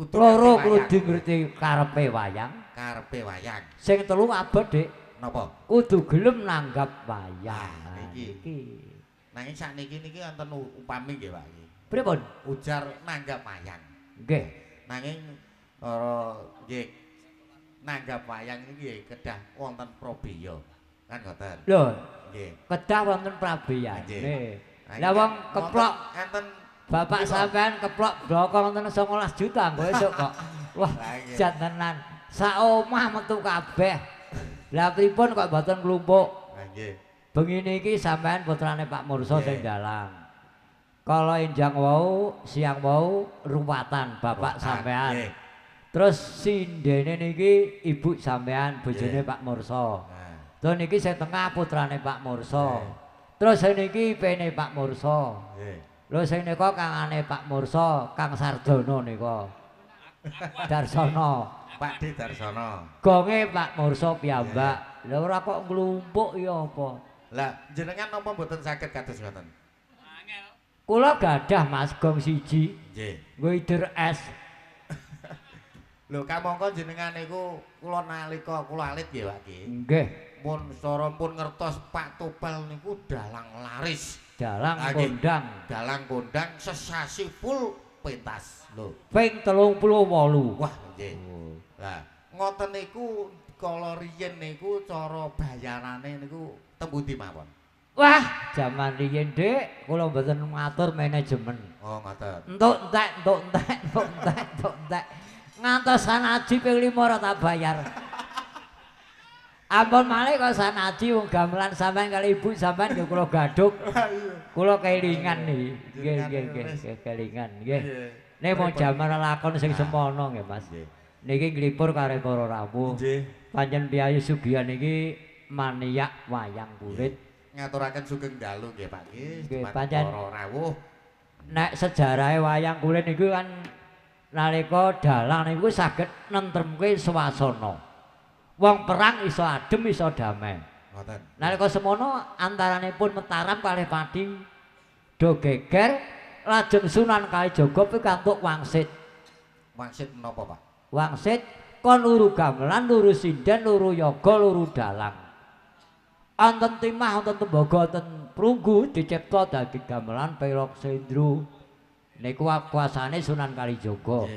Loro kudu ngerti karepe wayang. Karepe wayang. Sing telu abot, Dik. Napa? Kudu gelem nanggap wayang. Niki. Nanging sakniki niki wonten upami nggih, Pak. Pripun? Ujar nanggap wayang. Nggih. Nanging nggih nanggap wayang niki nggih kedah wonten prabeya. Kan ngoten. Lho, nggih. Kedah wonten prabeyane. Lah wong keplok enten bapak sampean keplok bloko wonten 19 juta engko esuk kok. Wah, jan tenan. Sak omah metu kabeh. Lah pripun kok mboten nglumpuk? Lah nggih. Bengi niki sampean putrane Pak Mursa sing dalang. Kala enjang wau, siang wau ruwatan bapak sampean. Terus sindene niki ibu sampean bojone Pak Mursa. Terus niki sing tengah putrane Pak Mursa. Terus sing niki ipene Pak Mursa. Lho sing nika kangane Pak Mursa, Kang Sardono nika. Darsono. Pak D Darsono. Gonge Pak Mursa piyambak. Lha ora kok nglumpuk ya apa? Lah jenengan napa mboten saged kados ngoten? Angel. Kula gadah Mas gong siji. Nggih. Nggo ider es. Lho kamangka jenengan niku kula nalika kula alit nggih Pak nggih. Nggih. Pun cara pun ngertos Pak Topel niku dalang laris. Dalang kondang. Dalang kondang sesasi full pentas. Lho. Ping 38. Wah, nggih. Lah, ngoten niku kala riyen niku cara bayarane niku teng pundi mawon? Wah, jaman riyen Dik, kula mboten ngatur manajemen. Oh, ngoten. Entuk entek, entuk entek, entuk entek, entuk entek. Ngantos sanaji ping 5 ora tak bayar. Ampun malih kok sanaji wong gamelan sampean kali ibu sampean nggih kula gadhuk. Kula kelingan niki. Nggih nggih nggih kelingan nggih. Nek mung jaman lakon sing semono nggih Mas. Niki nglipur karo para rawuh. Nggih. Pancen piyayi Sugihan niki maniak wayang kulit. Ngaturaken sugeng dalu nggih Pak nggih. Nggih pancen para rawuh. Nek sejarahe wayang kulit niku kan nalika dalang niku saged nentremke swasana. Wong perang iso adem iso damai. Ngoten. Nalika semono antaranipun Mataram kalih Pati do geger lajeng Sunan Kalijaga pikantuk wangsit. Wangsit menapa Pak? Wangsit kon luru gamelan, luru sinden, luru yoga, luru dalang. Wonten timah, wonten tembaga, wonten prunggu dicipta dadi gamelan pelok sendro. Niku kuasane Sunan Kalijaga.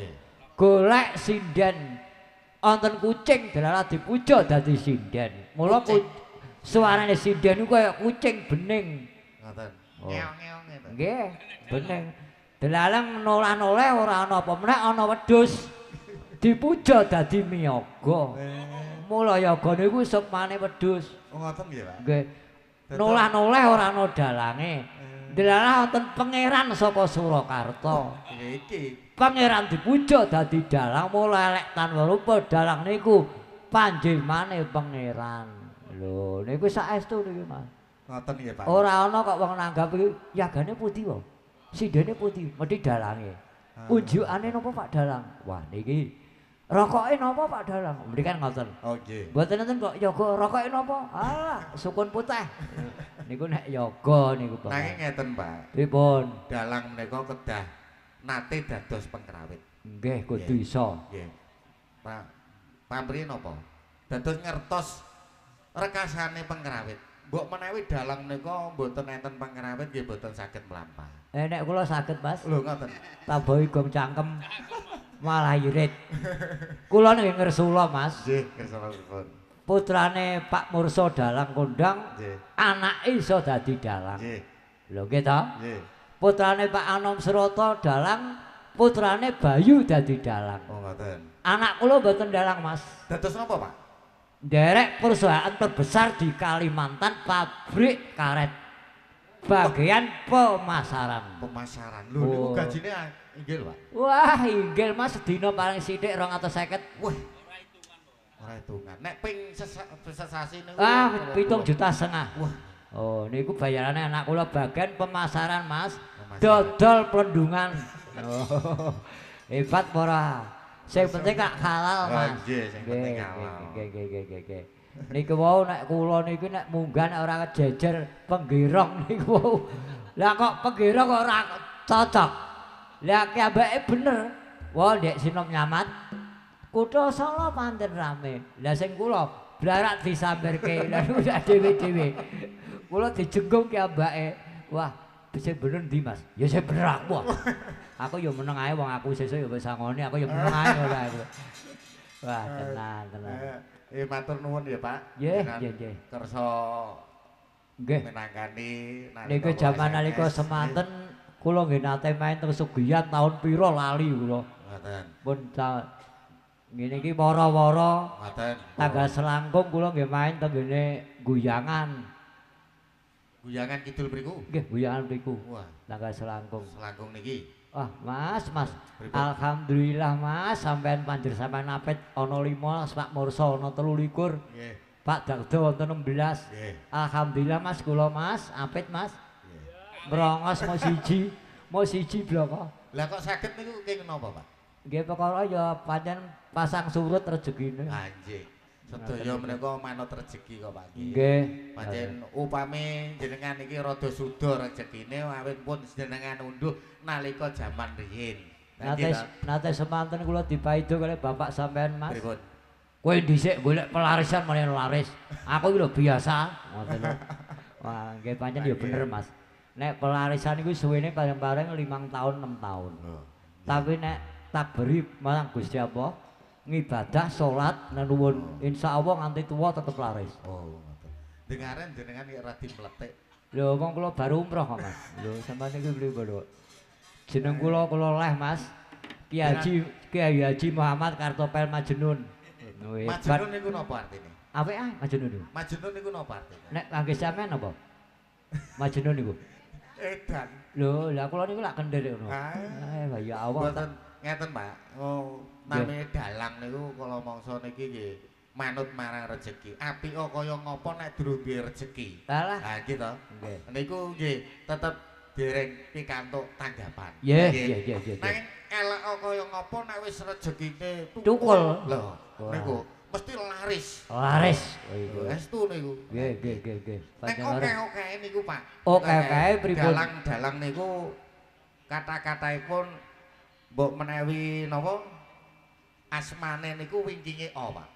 Golek sinden wonten kucing delalah dipuja dadi sinden. Mula suarane sinden niku kaya kucing bening. Ngoten. Ngeong-ngeong ngeten. Nggih, bening. Delalah nolah-noleh ora ana apa meneh ana wedhus. Dipuja dadi miyaga. Mula yaga niku sukmane wedhus. Oh ngoten nggih, Pak. Nggih. Nolah-noleh ora ana dalange. Delalah wonten pangeran saka Surakarta. Iki pangeran dipuja dadi dalang mula elek tanpa rupa dalang niku panjemane pangeran. Lho niku saestu niku Mas. Ngoten nggih Pak. Ora ana kok wong nanggap iki yagane pundi wae. Sindene pundi mesti dalange. Unjukane napa Pak Dalang? Wah niki rokoke napa Pak Dalang? Mriki kan ngoten. Oh nggih. Mboten enten kok yoga rokoke napa? Ah, sukun putih. Niku nek yoga niku Pak. Nanging ngeten Pak. Pripun? Dalang menika kedah nate dados pengrawit. Nggih, kudu iso. Nggih. Pak, pamrih napa? Dados ngertos rekasane pengrawit. Mbok menawi dalang menika mboten enten pengrawit nggih mboten saged mlampah. Nek kula saged, Mas. Lho ngoten. Tambahi gong cangkem malah irit. Kula nggih ngersula, Mas. Nggih, ngersula pripun? Putrane Pak Mursa dalang kondang, anake iso dadi dalang. Nggih. Lho nggih ta? Nggih. Putrane Pak Anom Srata dalang, putrane Bayu dadi dalang. Oh ngoten. Anak kula mboten dalang, Mas. Dados napa, Pak? Nderek perusahaan terbesar di Kalimantan, pabrik karet. Bagian pemasaran. Pemasaran. Lho niku gajine inggil, Pak. Wah, inggil Mas, sedina paling sithik 250. Wah. Ora hitungan. Nek ping sesasi niku ah, 7,5 juta. Wah. Oh, niku bayarane anak kula bagian pemasaran, Mas. Dodol plendungan. Oh, hebat ora? Sing penting kak halal, Mas. Nggih, sing penting halal. Nggih, nggih, nggih, nggih. Niku wau nek kula niku nek munggah nek ora kejejer penggerong niku wau. Lah kok penggerong kok ora cocok. Lah ki ambeke bener. Wah, ndek sinom nyamat. Kutha Solo pancen rame. Lah sing kula blarak disambirke. Lah niku sak dhewe-dhewe. Kula dijenggung ki ambake. Wah, sing bener ndi, Mas? Ya sing bener aku. Aku ya meneng ae wong aku sesuk ya wis sangone, aku ya meneng ae ngono aku. Wah, tenan, tenan. Matur nuwun ya, Pak. Nggih, nggih, nggih. Kersa nggih minangkani niku jaman nalika semanten kula nggih nate main teng Sugihan tahun pira lali kula. Ngoten. Pun ngene iki wara-wara. Ngoten. Tanggal selangkung kula nggih main teng ngene Guyangan. Guyangan kidul mriku? Nggih, Guyangan mriku. Wah, tanggal selangkung. Selangkung niki. Wah, Mas, Mas. Pripun? Alhamdulillah, Mas, sampean panjer sampean apit ana 5, Pak Mursa ana 23. Nggih. Pak Dagdo wonten 16. Nggih. Alhamdulillah, Mas, kula Mas, apit, Mas. Nggih. Mrongos mo siji bloko. Lah kok saged niku kenging napa, Pak? Nggih, perkara ya pancen pasang surut rezekine. Ah, nggih. Sedaya menika manut rejeki kok, Pak. Nggih. Pancen upami jenengan iki rada suda rejekine awit pun jenengan unduh nalika jaman riyin. Nate semanten kula dipaido kalih bapak sampean Mas. Pripun? Kowe dhisik golek pelarisan meneh laris. Aku iki lho biasa ngoten lho. Wah, nggih pancen ya bener Mas. Nek pelarisan iku suwene paling-paling 5 tahun 6 tahun. Tapi nek tak beri marang Gusti Allah ngibadah salat nenuwun insyaallah nganti tuwa tetep laris. Oh, ngoten. Dengaren jenengan iki radi mletik. Lho wong kula baru umroh kok Mas. Lho sampeyan niku pripun lho. Jeneng kula kula leh Mas. Kiai Haji Muhammad Kartopel Majnun. Majnun niku napa artine? Apik ah Majnun niku. Majnun niku napa artine? Nek kangge sampean napa? Majnun niku. Edan. Lho, lha kula niku lak kendhir ngono. Eh, ya Allah. Mboten ngeten, Pak. Oh, namine dalang niku kala mangsa niki nggih manut marang rejeki. Apika kaya ngapa nek durung duwe rejeki. Lah nggih to. Nggih. Niku nggih tetep dereng pikantuk tanggapan. Nggih, nggih, nggih. Nanging elek kaya ngapa nek wis rejekine tukul. Lho, niku mesti laris. Laris. Estu niku. Nggih, nggih, nggih, nggih. Nek oke-oke niku, Pak. Oke-oke pripun? Dalang-dalang niku kata-kataipun mbok menawi napa asmane niku wingkinge A, Pak.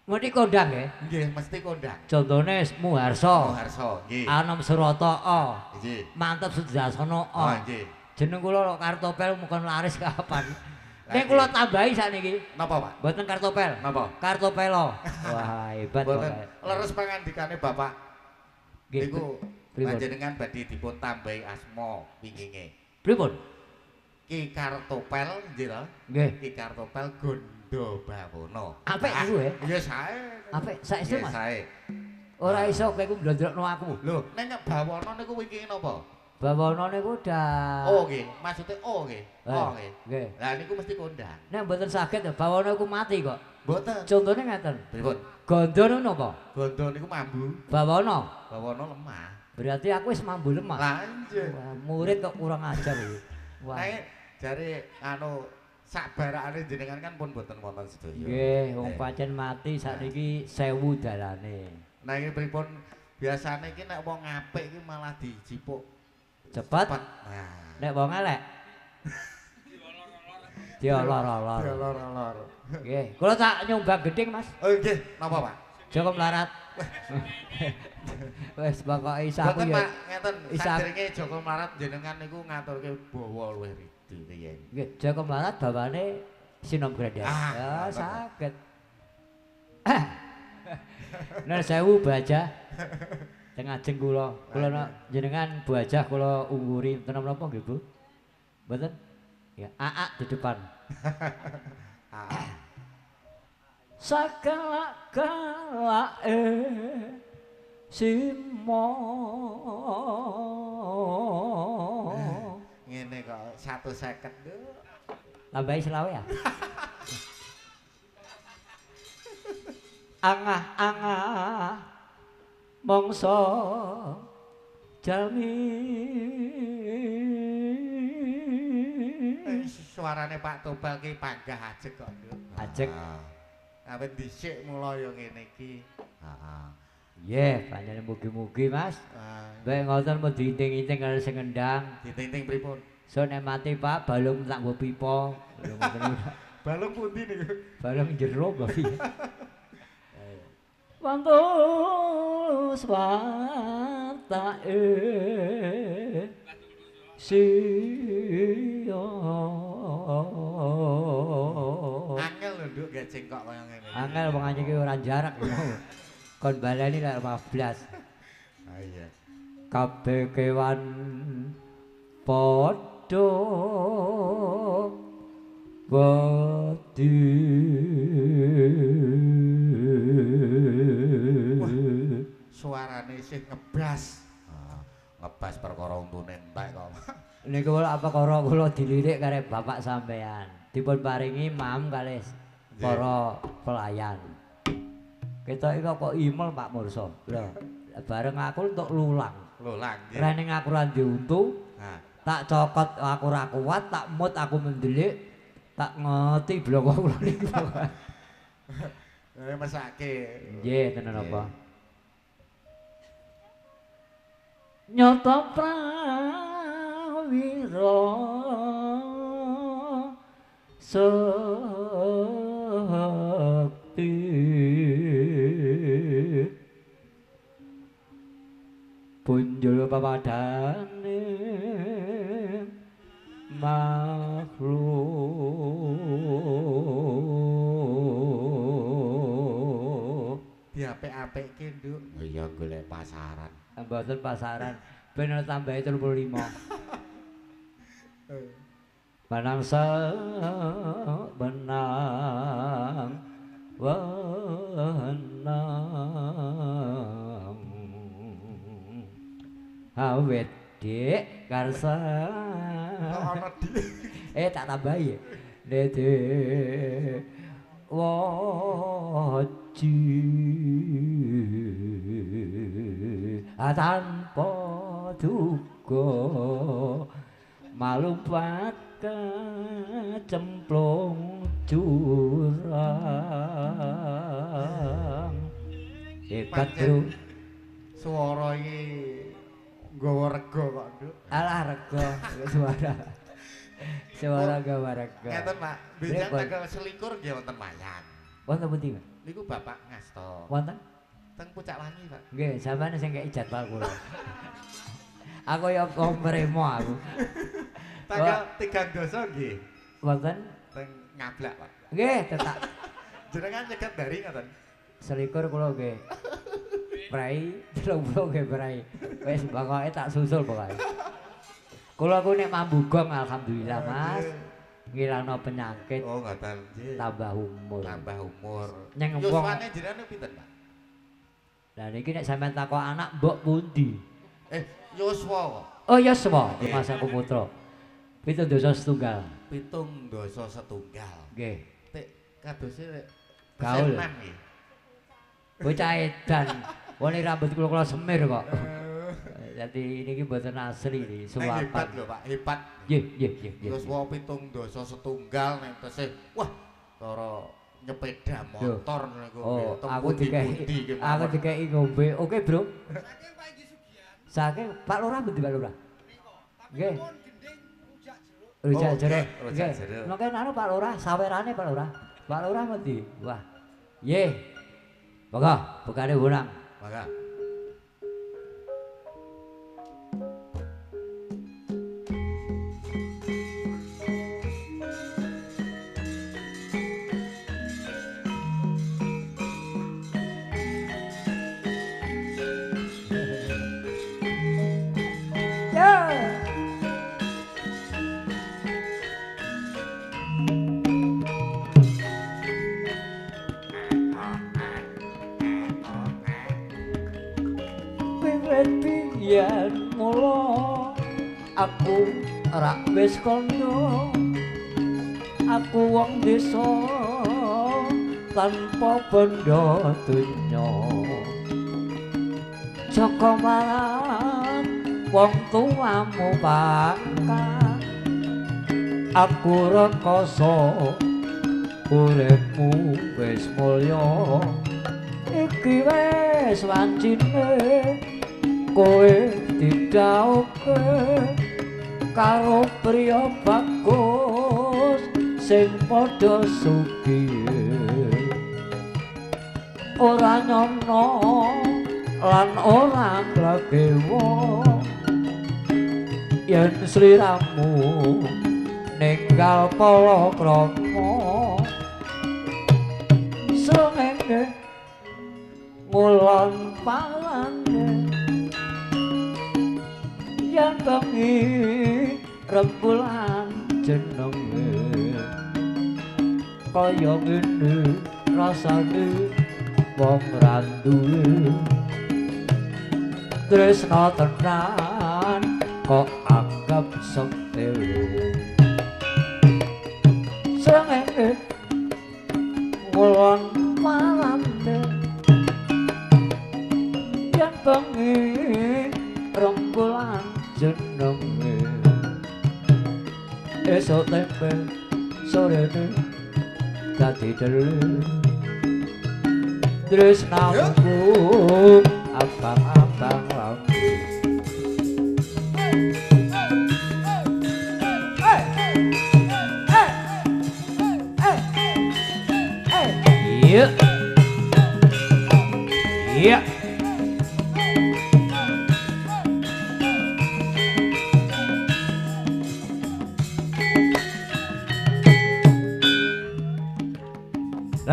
Mesti kondang nggih? Nggih, mesti kondang. Contone Muharsa. Muharsa, nggih. Anom Surata A. Nggih. Mantep Sudrasana A. Oh, nggih. Jeneng kula Kartopel mungkin laris kapan. Nek kula tambahi sakniki. Napa, Pak? Mboten Kartopel. Napa? Kartopelo. Wah, hebat Mboten. Leres pangandikane Bapak. Niku panjenengan badhe dipun tambahi asma winginge. Pripun? Ki Kartopel nggih to? Nggih. Ki Kartopel Gondo Bawono. Apik niku ya? Nggih sae. Apik saestu Mas. Sae. Ora iso kowe ku mblondrokno aku. Lho, nek Bawono niku winginge napa? Bawono niku dah. Oh nggih, maksude oh nggih. Oh nggih. Nggih. Lah niku mesti kondang. Nek mboten saged Bawono iku mati kok. Mboten. Contone ngeten. Pripun? Gondo niku napa? Gondo niku mambu. Bawono. Bawono lemah. Berarti aku wis mambu lemah. Lah nggih. Murid kok kurang ajar iki. Wah. Nek jare anu sak barakane jenengan kan pun mboten wonten sedaya. Nggih, wong pancen mati sakniki 1000 dalane. Nah iki pripun biasane iki nek wong apik iki malah dijipuk cepet. Nah. Nek wong elek diolor-olor. Diolor-olor. Nggih, kula tak nyumbang gedhing, Mas. Oh nggih, napa, Pak? Joko melarat. Wis pokoke isa aku ya. Pak, ngeten sadurunge Joko melarat jenengan niku ngaturke bawa luwih ridi piye. Nggih, Joko melarat bawane Sinom Grendes. Ya saged. Nek 1000 bajah. Teng ajeng kula, kula jenengan Bu Hajah kula ungguri tenan menapa nggih Bu? Mboten? Ya, AA di depan. Sakalak-kalake simo. Ngene kok 150 lho. Tambahi selawe ya. Angah-angah mongso jalmi. Suarane Pak Tobal ki panggah ajeg kok. Ajeg. Awet dhisik mula ya ngene iki. Heeh. Nggih, panjenengan mugi-mugi Mas. Bae ngoten mun diinting-inting karo sing ngendang. Diinting-inting pripun? So nek mati Pak, balung tak nggo pipa. Lho ngoten. Balung pundi niku? Balung jero kok piye. Wantus watake siyo. Angel lho nduk gajeng kok kaya ngene. Angel wong iki ora jarak lho. Kon baleni lek 15. Ha iya. Kabeh kewan padha wedi. Suarane isih ngebas. Ngebas perkara untune entek kok. Niku apa karo kula dilirik karo bapak sampean. Dipun paringi mam kalih para pelayan. Ketok iki kok imel Pak Mursa. Lho, bareng aku entuk lulang. Lulang nggih. Rene aku ora ndek untu. Tak cokot aku ora kuat, tak mut aku mendelik, tak ngeti bloko kula niku. Mesake. Nggih, tenan apa? Nyata prawira Sekti punjul papadane makhluk diapik-apikke Nduk. Iya golek pasaran. Mboten pasaran, ben ana tambahe 35. Benang benang wenang awet dik karsa ana dik. Tak tambahi dede waji tanpa duga malumpat kecemplung jurang. Hebat bro. Swara iki nggawa rega kok, Nduk. Alah rega suara. Suara gawa rega. Ngeten, Pak. Benjang tanggal 21 nggih wonten wayang. Wonten pundi, Pak? Niku Bapak ngasta. Wonten? Teng Pucak Wangi, Pak. Nggih, sampeyan sing kei jadwal kula. Aku ya wong mremo aku. Tanggal 3 nggih. Wonten teng Ngablak, Pak. Nggih, tetak. Jenengan nyegat dari ngoten. 21 kula nggih. Prei, 30 nggih prei. Wis pokoke tak susul pokoke. Kula ku nek mambu gong alhamdulillah, Mas. Ngilangno penyakit. Oh, ngoten. Tambah umur. Tambah umur. Nyeng wong. Yuswane jenengan pinten, Pak? Lah niki nek sampean takok anak mbok pundi? Yuswa kok. Oh, yuswa, Mas aku putra. 7 dasa setunggal. 7 dasa setunggal. Nggih. Tik kadose gaul. Nggih. Bocah edan. Wong rambut kula-kula semir kok. Dadi niki mboten asli niki, suwapan. Hebat lho, Pak, hebat. Nggih, nggih, nggih. Yuswa 7 dasa setunggal nek tesih. Wah, cara nyepeda motor niku. Oh, aku dikeki. Aku dikeki ngombe. Oke, Bro. Saking Pak Inggih Sugian. Saking Pak Lurah pundi Pak Lurah? Nggih. Rujak jeruk. Rujak jeruk. Mungkin anu Pak Lurah, sawerane Pak Lurah. Pak Lurah ngendi? Wah. Nggih. Monggo, bukane bonang. Monggo. Yen mula aku ora wis kono, aku wong desa tanpa bondo donya. Joko marang wong tuamu pangkat, aku rekoso uripmu wis mulya. Iki wis wancine kowe didhawuhke karo priya bagus sing padha sugihe. Ora nyono lan ora nglegewa yen sliramu ninggal palakrama. Srengenge ngulon palane yen bengi rembulan jenenge, kaya ngene rasane wong ra duwe tresna tenan kok anggap sepele. Srengenge ngulon palane yen bengi rembulan jenenge, esuk tempe sorene dadi dele. Tresnamu abang-abang lambe.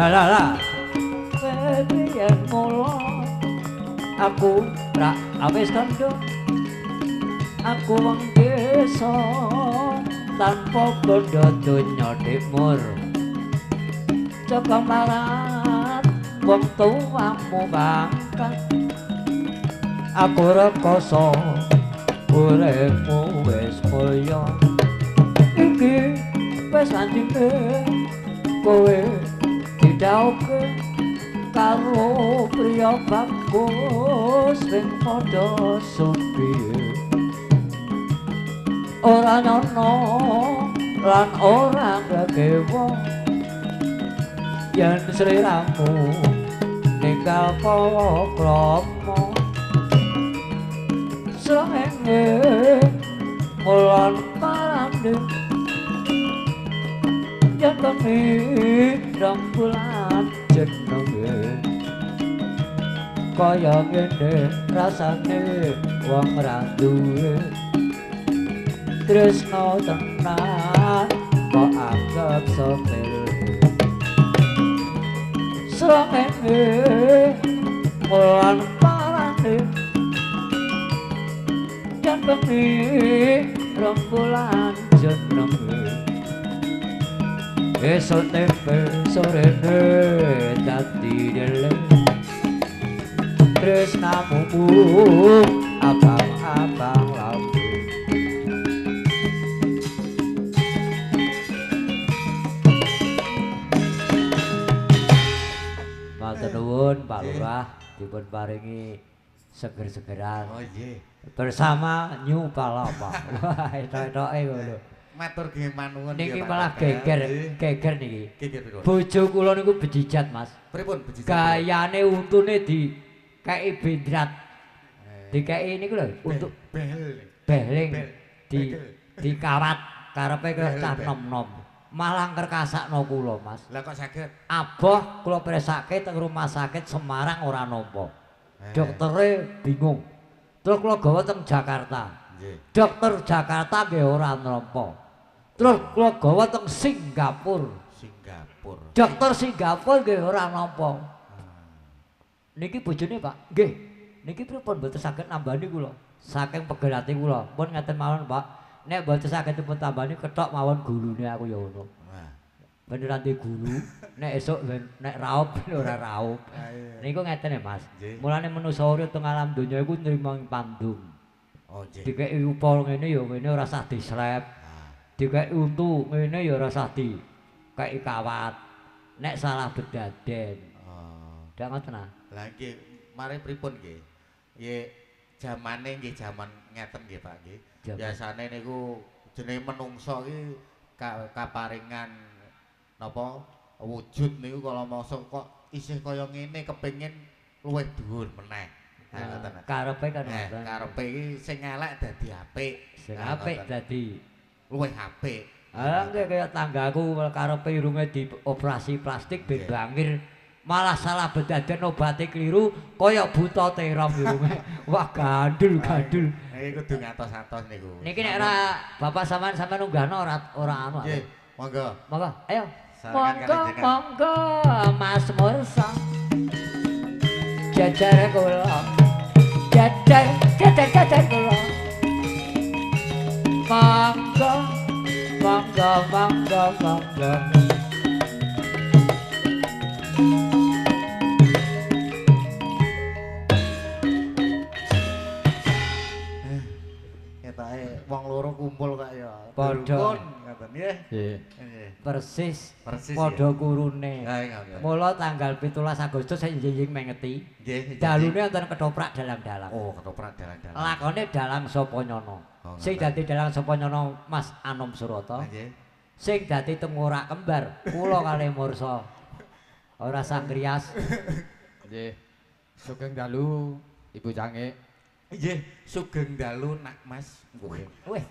Lah lah lah. Biyen mula aku rak awis kandha. Aku wong desa tanpa bondo donya timur. Coba marat wong tuamu bangkat. Aku rekoso uripmu wis mulya. Iki wis andine kowe didhawuhke karo priya bagus sing padha supiye. Ora nyono lan ora gegewo yen sliramu ninggal palakrama. Srengenge mulan parane yen bengi rembulan jenenge kaya ngene rasane wong ra duwe tresno tenan kok anggap sepele. Srengenge mulan parane yen bengi rembulan jenenge esuk tempe sorene dadi dele tresnamu abang-abang lambe. Matur nuwun Pak Lurah dipun paringi seger-segeran. Oh nggih. Bersama New Palapa. Wah, etok-etoke ngono. Matur nggih manuwun niki malah geger, geger niki. Geger pripun? Bojo kula niku bejijat, Mas. Pripun bejijat? Gayane untune dikeki bendrat. Dikeki niku lho, untuk behel. Behling di dikawat karepe kaya cah nom-nom. Malah ngrekasakno kula, Mas. Lah kok saged? Aboh kula presake teng rumah sakit Semarang ora nampa. Doktere bingung. Terus kula gawa teng Jakarta. Nggih. Dokter Jakarta nggih ora nampa. Terus kula gawa teng Singapura. Singapura. Dokter Singapura nggih ora nampa. Niki bojone, Pak. Nggih. Niki pripun mboten saged nambani kula. Saking pegel ati kula. Pun ngaten mawon, Pak. Nek mboten saged dipun tambani kethok mawon gulune aku ya ngono. Beneran di gulu, nek esuk nek raup ora raup. Niku ngeten ya, Mas. Mulane manusa urip teng alam donya iku nrimo pandum. Oh nggih. Dikeki upa ngene ya ngene ora usah dislep. Dikeki untu ngene ya ora usah dikeki kawat. Nek salah bedaden. Oh. Ndak ngoten ah. Lah nggih, mare pripun nggih? Nggih jamane nggih jaman ngeten nggih, Pak nggih. Biasane niku jenenge menungsa iki kaparingan napa wujud niku kala mangsa kok isih kaya ngene kepengin luwih dhuwur meneh. Ha ngoten. Karepe kan ngoten. Karepe iki sing elek dadi apik, sing apik dadi luwih apik. Ha nggih kaya tanggaku karepe irunge dioperasi plastik ben bangir. Malah salah bedaden obate keliru kaya buta terong irunge. Wah gandul-gandul. Niki kudu ngatos-atos niku. Niki nek ora bapak sampean unggahno ora ora anu. Nggih, monggo. Monggo, ayo. Monggo, monggo Mas Mursa. Jajar kula. Jajar, jajar, jajar kula. Monggo, monggo, monggo, monggo. Ketoke wong loro kumpul kok ya. Padha ngoten nggih. Nggih. Persis padha kurune. Mula tanggal 17 Agustus saya njinjing mengeti. Nggih. Dalune wonten ketoprak dalang-dalang. Oh, ketoprak dalang-dalang. Lakone dalang sapa nyono. Sing dadi dalang sapa nyono Mas Anom Surata. Nggih. Sing dadi tengorak kembar kula kalih Mursa. Ora sangrias. Nggih. Sugeng dalu Ibu Cangik. Nggih, sugeng dalu Nak Mas. Wih.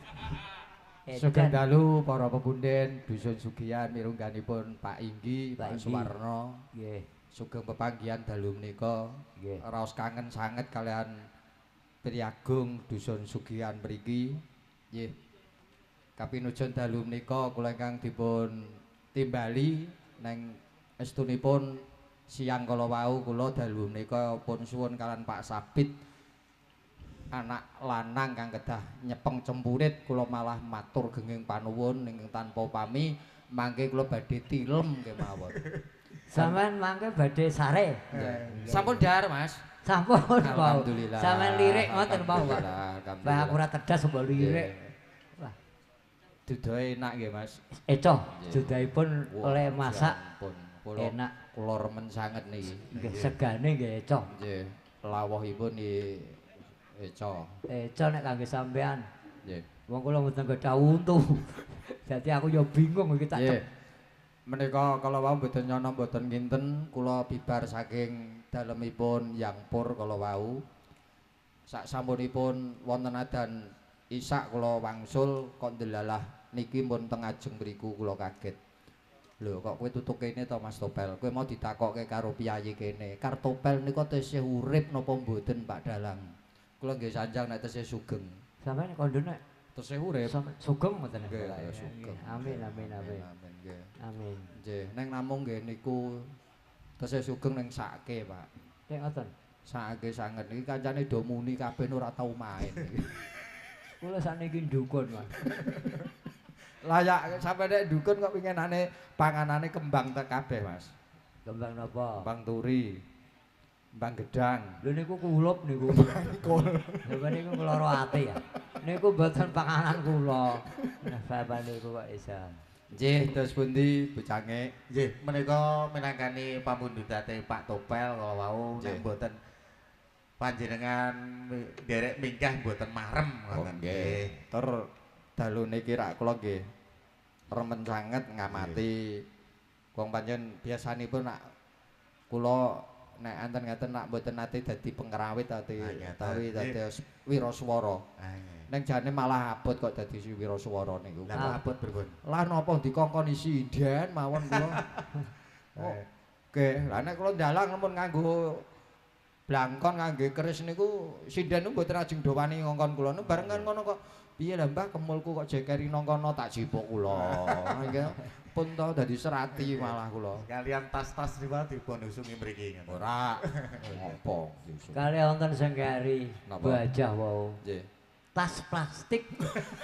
Sugeng dalu para pepunden dusun Sugihan mirungganipun Pak Inggi, Pak Suwarno. Nggih. Sugeng pepanggihan dalu menika. Nggih. Raos kangen sanget kalian Priyagung dusun Sugihan mriki. Nggih. Kapinujon dalu menika kula ingkang dipun timbali neng Estunipun siang kala wau kula dalu menika pun suwun kalian Pak Sabit anak lanang kang kedah nyepeng cempurit kula malah matur genging panuwun ingkang tanpa pami mangke kula badhe tilem kemawon. Sampeyan mangke badhe sare. Sampun dhahar Mas. Sampun. Alhamdulillah. Sampeyan lirik ngoten wau Pak. Wah aku ora tedas mbok lirik. Wah. Dudohe enak nggih Mas. Ecoh dudahipun oleh masak enak. Kula remen sanget niki. Nggih segane nggih ecoh. Nggih. Lawuhipun nggih eco. Eco nek kangge sampean. Nggih. Wong kula mboten gadah untu. Dadi aku ya bingung iki tak. Menika kala wau mboten nyono mboten kinten kula bibar saking dalemipun Yang Pur kala wau. Sak sampunipun wonten adan isak kula wangsul kok ndelalah niki pun teng ajeng mriku kula kaget. Lho kok kowe tutuk kene to Mas Topel? Kowe mau ditakokke karo piyayi kene. Kartopel nika tesih urip napa mboten Pak Dalang? Kula nggih sanjang nek tesih sugeng. Sampeyan kondo nek tesih urip. Sugeng mboten nggih, sugeng. Amin amin amin. Amin nggih. Amin. Nggih, neng namung nggih niku tesih sugeng ning sake, Pak. Nek ngoten. Sake sanget iki kancane do muni kabeh ora tau main. Kula sakniki ndukun, Mas. Layak sampe nek ndukun kok pinginane panganane kembang tek kabeh, Mas. Kembang napa? Kembang turi. Kembang gedang. Lho niku kulup niku. Kul. Lho niku lara ati ya. Niku mboten panganan kula. Nah, bapak niku kok isa. Nggih, terus pundi bocange? Nggih, menika minangkani pamundhutate Pak Topel kala wau nek mboten panjenengan nderek minggah mboten marem ngoten. Nggih. Tur dalu niki rak kula nggih remen sanget ngamati wong pancen biasanipun nak kula nek enten ngaten nak mboten nate dadi pengrawit ati utawi dados wiraswara. Ning jane malah abot kok dadi wiraswara niku. Lah abot pripun? Lah napa dikongkon isi inden mawon kula. Oh. Nggih, lah nek kula ndalang mun nganggo blangkon ngangge keris niku sinden niku mboten ajeng dowani ngongkon kula. Nek barengan ngono kok piye lah Mbah kemulku kok jekeri nang kono tak jipuk kula. Nggih. Pun to dadi serati malah kula. Kalian tas-tas niku dipun usungi mriki ngoten. Ora. Ngopo diusung. Kali wonten sing keri bajah wau. Nggih. Tas plastik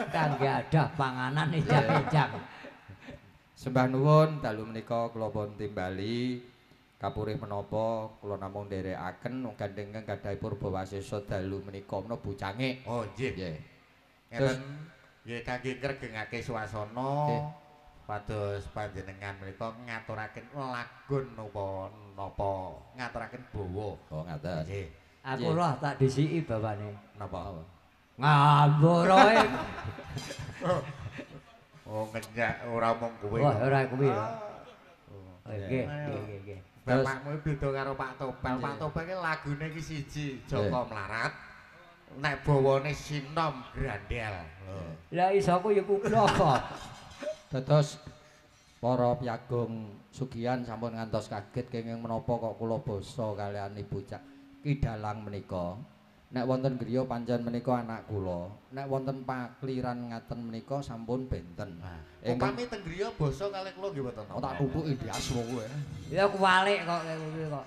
kangge adah panganan ejang-ejang. Sembah nuwun dalu menika kula pun timbali kapurih menapa kula namung nderekaken gandeng ingkang gadhahi purbawasesa dalu menika menapa bocange. Oh nggih. Nggih. Ngeten nggih kangge ngregengake suasana pados panjenengan menika ngaturaken lagun napa napa ngaturaken bawa. Oh ngaten. Nggih. Aku roh tak disiki bapane. Napa? Ngamboroe. Oh ngenyak ora mung kuwi. Wah ora kuwi ya. Nggih nggih nggih. Bapakmu beda karo Pak Topel. Pak Topel ki lagune iki siji, Joko Mlarat. Nek bawane sinom grandel. Lah isoku ya kublok kok. Dados para piyagung Sugihan sampun ngantos kaget kenging menapa kok kula basa kaliyan Ibu Cak Ki Dalang menika. Nek wonten griya pancen menika anak kula, nek wonten pakliran ngaten menika sampun benten. Upami teng griya basa kalih kula nggih mboten. Oh tak tutuki diaswa kowe. Ya kuwalik kok kuwi kok.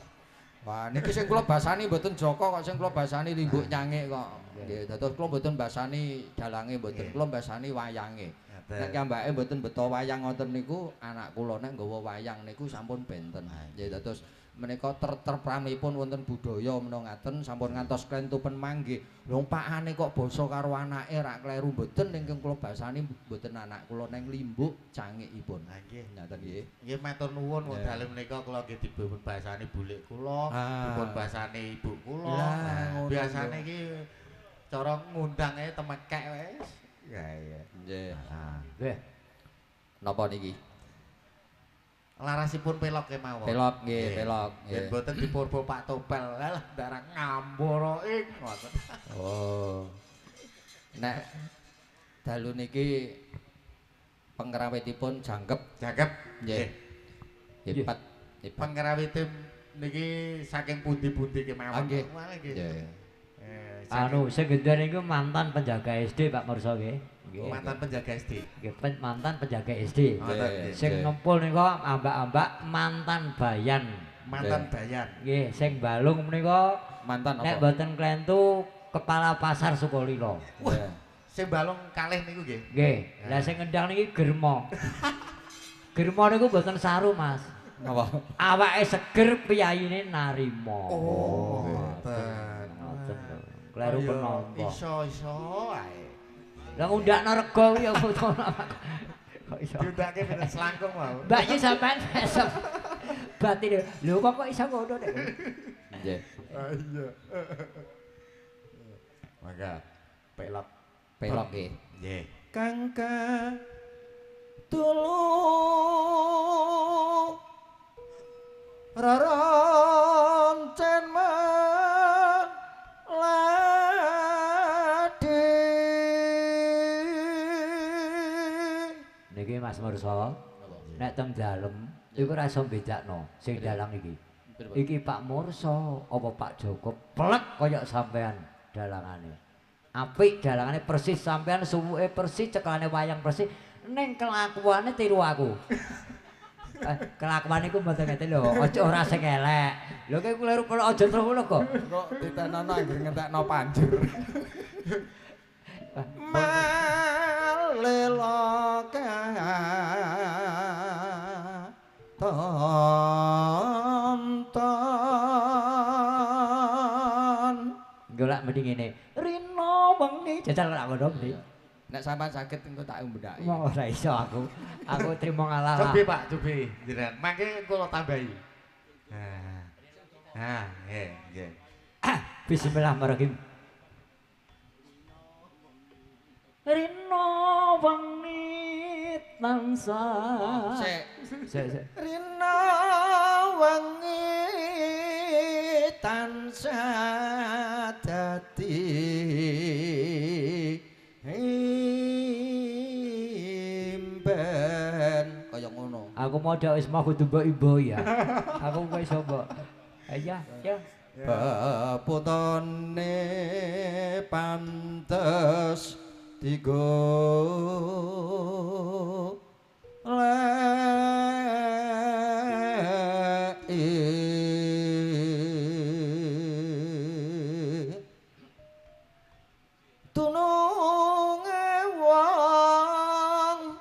Wah niki sing kula basani mboten Joko kok, sing kula basani Limbuk Nyangik kok. Nggih, dados kula mboten basani dalange mboten, kula basani wayange. Nek kambake mboten beto wayang ngoten niku anak kula nek nggawa wayang niku sampun benten. Nggih, dados menika terpramipun wonten budaya menawa ngaten sampun ngantos klentupen manggih. Lho pakane kok basa karo anake rak kleru mboten ingkang kula basani mboten anak kula neng Limbuk cangikipun. Ha nggih. Ngaten nggih. Nggih matur nuwun wong dalem menika kula nggih dipun basani bulik kula, dipun basani ibu kula. Nah, biasane iki cara ngundange temekek wis. Ya iya. Nggih. Nggih. Napa niki? Larasipun pelok kemawon. Pelok nggih, pelok nggih. Yen mboten dipurba Pak Topel, lah ndarang ngambara ing ngoten. Oh. Nek dalu niki pengrawitipun jangkep. Jangkep. Nggih. Hebat. Pengrawite niki saking pundi-pundi kemawon. Nggih. Nggih. Anu sing gendar niku mantan penjaga SD Pak Mursa nggih. Mantan penjaga SD. Nggih, mantan penjaga SD. Sing ngempul nika ambak-ambak mantan bayan. Mantan bayan. Nggih, sing balung menika mantan apa? Nek mboten klentu kepala pasar Sukolilo. Wah, sing balung kalih niku nggih. Nggih. Lah sing ngendang niki Germo. Germo niku mboten saru, Mas. Napa? Awake seger piyayine narima. Oh, ngoten. Ngoten lho. Kleru penampa. Iso-iso ae. Lah ngundakno rega kuwi ya foto. Kok iso? Diundake pinten selangkung mau. Mbak Yu sampean esok. Batine. Lho kok iso ngono nek. Nggih. Ah iya. Mangga pelok. Pelok nggih. Nggih. Kangka tulu reroncen Niki Mas Mursa, nek teng dalem iku ora iso mbedakno sing dalang iki. Iki Pak Mursa apa Pak Joko plek kaya sampean dalangane. Apik dalangane persis sampean, suwuke persis, cekelane wayang persis, ning kelakuane tiru aku. Kelakuane iku mboten ngene lho, aja ora sing elek. Lho kowe kleru kok aja terus ngono kok. Kok titenono anggere ngentekno panjur. Maleloka tonton. Golak mending ngene. Rino wengi jajal lak ngono mending. Nek sampean sakit engko tak mbedhaki. Wah, ora iso aku. Aku trimo ngalah. Cobi Pak, cobi jenengan. Mangke kula tambahi. Nah. Nah, nggih, nggih. Bismillahirrahmanirrahim. Rino wengi tansah. Sik. Sik, sik. Rino wengi tansah dadi impen kaya ngono. Aku mau dak wis mau kudu mbok imbo ya. Aku kok iso mbok. Ya, ya. Peputone pantes digo leki tununge wong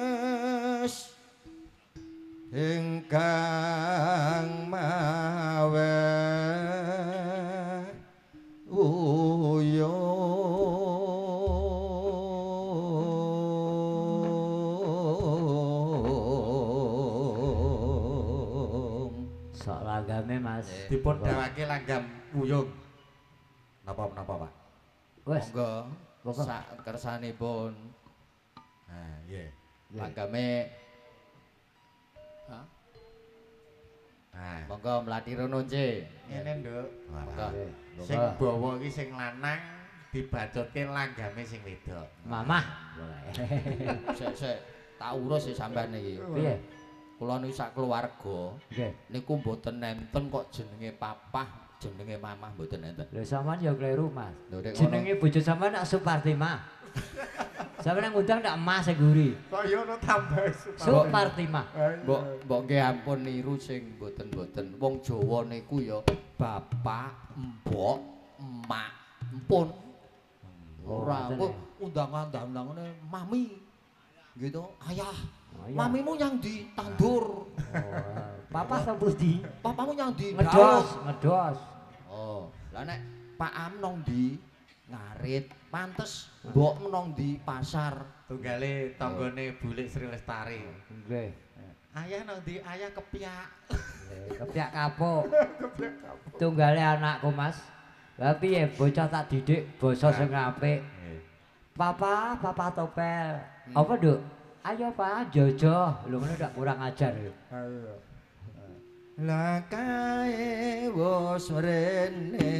manis ingkang mawe uyung. Sok langgame Mas. Dipun dawake langgam wuyung. Napa-napa Pak? Wes. Monggo. Sak kersanipun. Nah, nggih. Langgame. Hah? Nah, monggo mlati rono nje. Ngene, Nduk. Monggo. Sing bawa iki sing lanang dibacutke langgame sing wedok. Mamah. Sik sik tak urus sik sampean iki. Piye? Kula niku sak keluarga. Nggih. Niku mboten enten kok jenenge papah, jenenge mamah mboten enten. Lho sampean ya kleru, Mas. Jenenge bojo sampean nak Supartimah. Sampeyan ngundang ndak emas sing guri. Kok ya ono tambah Supartimah. Mbok mbok nggih ampun niru sing mboten-mboten. Wong Jawa niku ya bapak, mbok, emak, empun. Ora kok undangan-undangane mami. Gitu, ayah. Mamimu nyang di tandur. Papa sapa di? Papamu nyang di ngedos, ngedos. Oh, lah nek Pak Am nang ndi? Ngarit, pantes mbok nang ndi pasar. Tunggale tanggane Bulik Sri Lestari. Nggih. Ayah nang ndi? Ayah kepyak. Kepyak kapuk. Kepyak kapuk. Tunggale anakku, Mas. Lah piye bocah tak didik basa sing apik. Papa, papa topel. Apa, Nduk? Ayo Pak, jojo. Lho ngono ndak kurang ajar. Ayo. Lah kae wis rene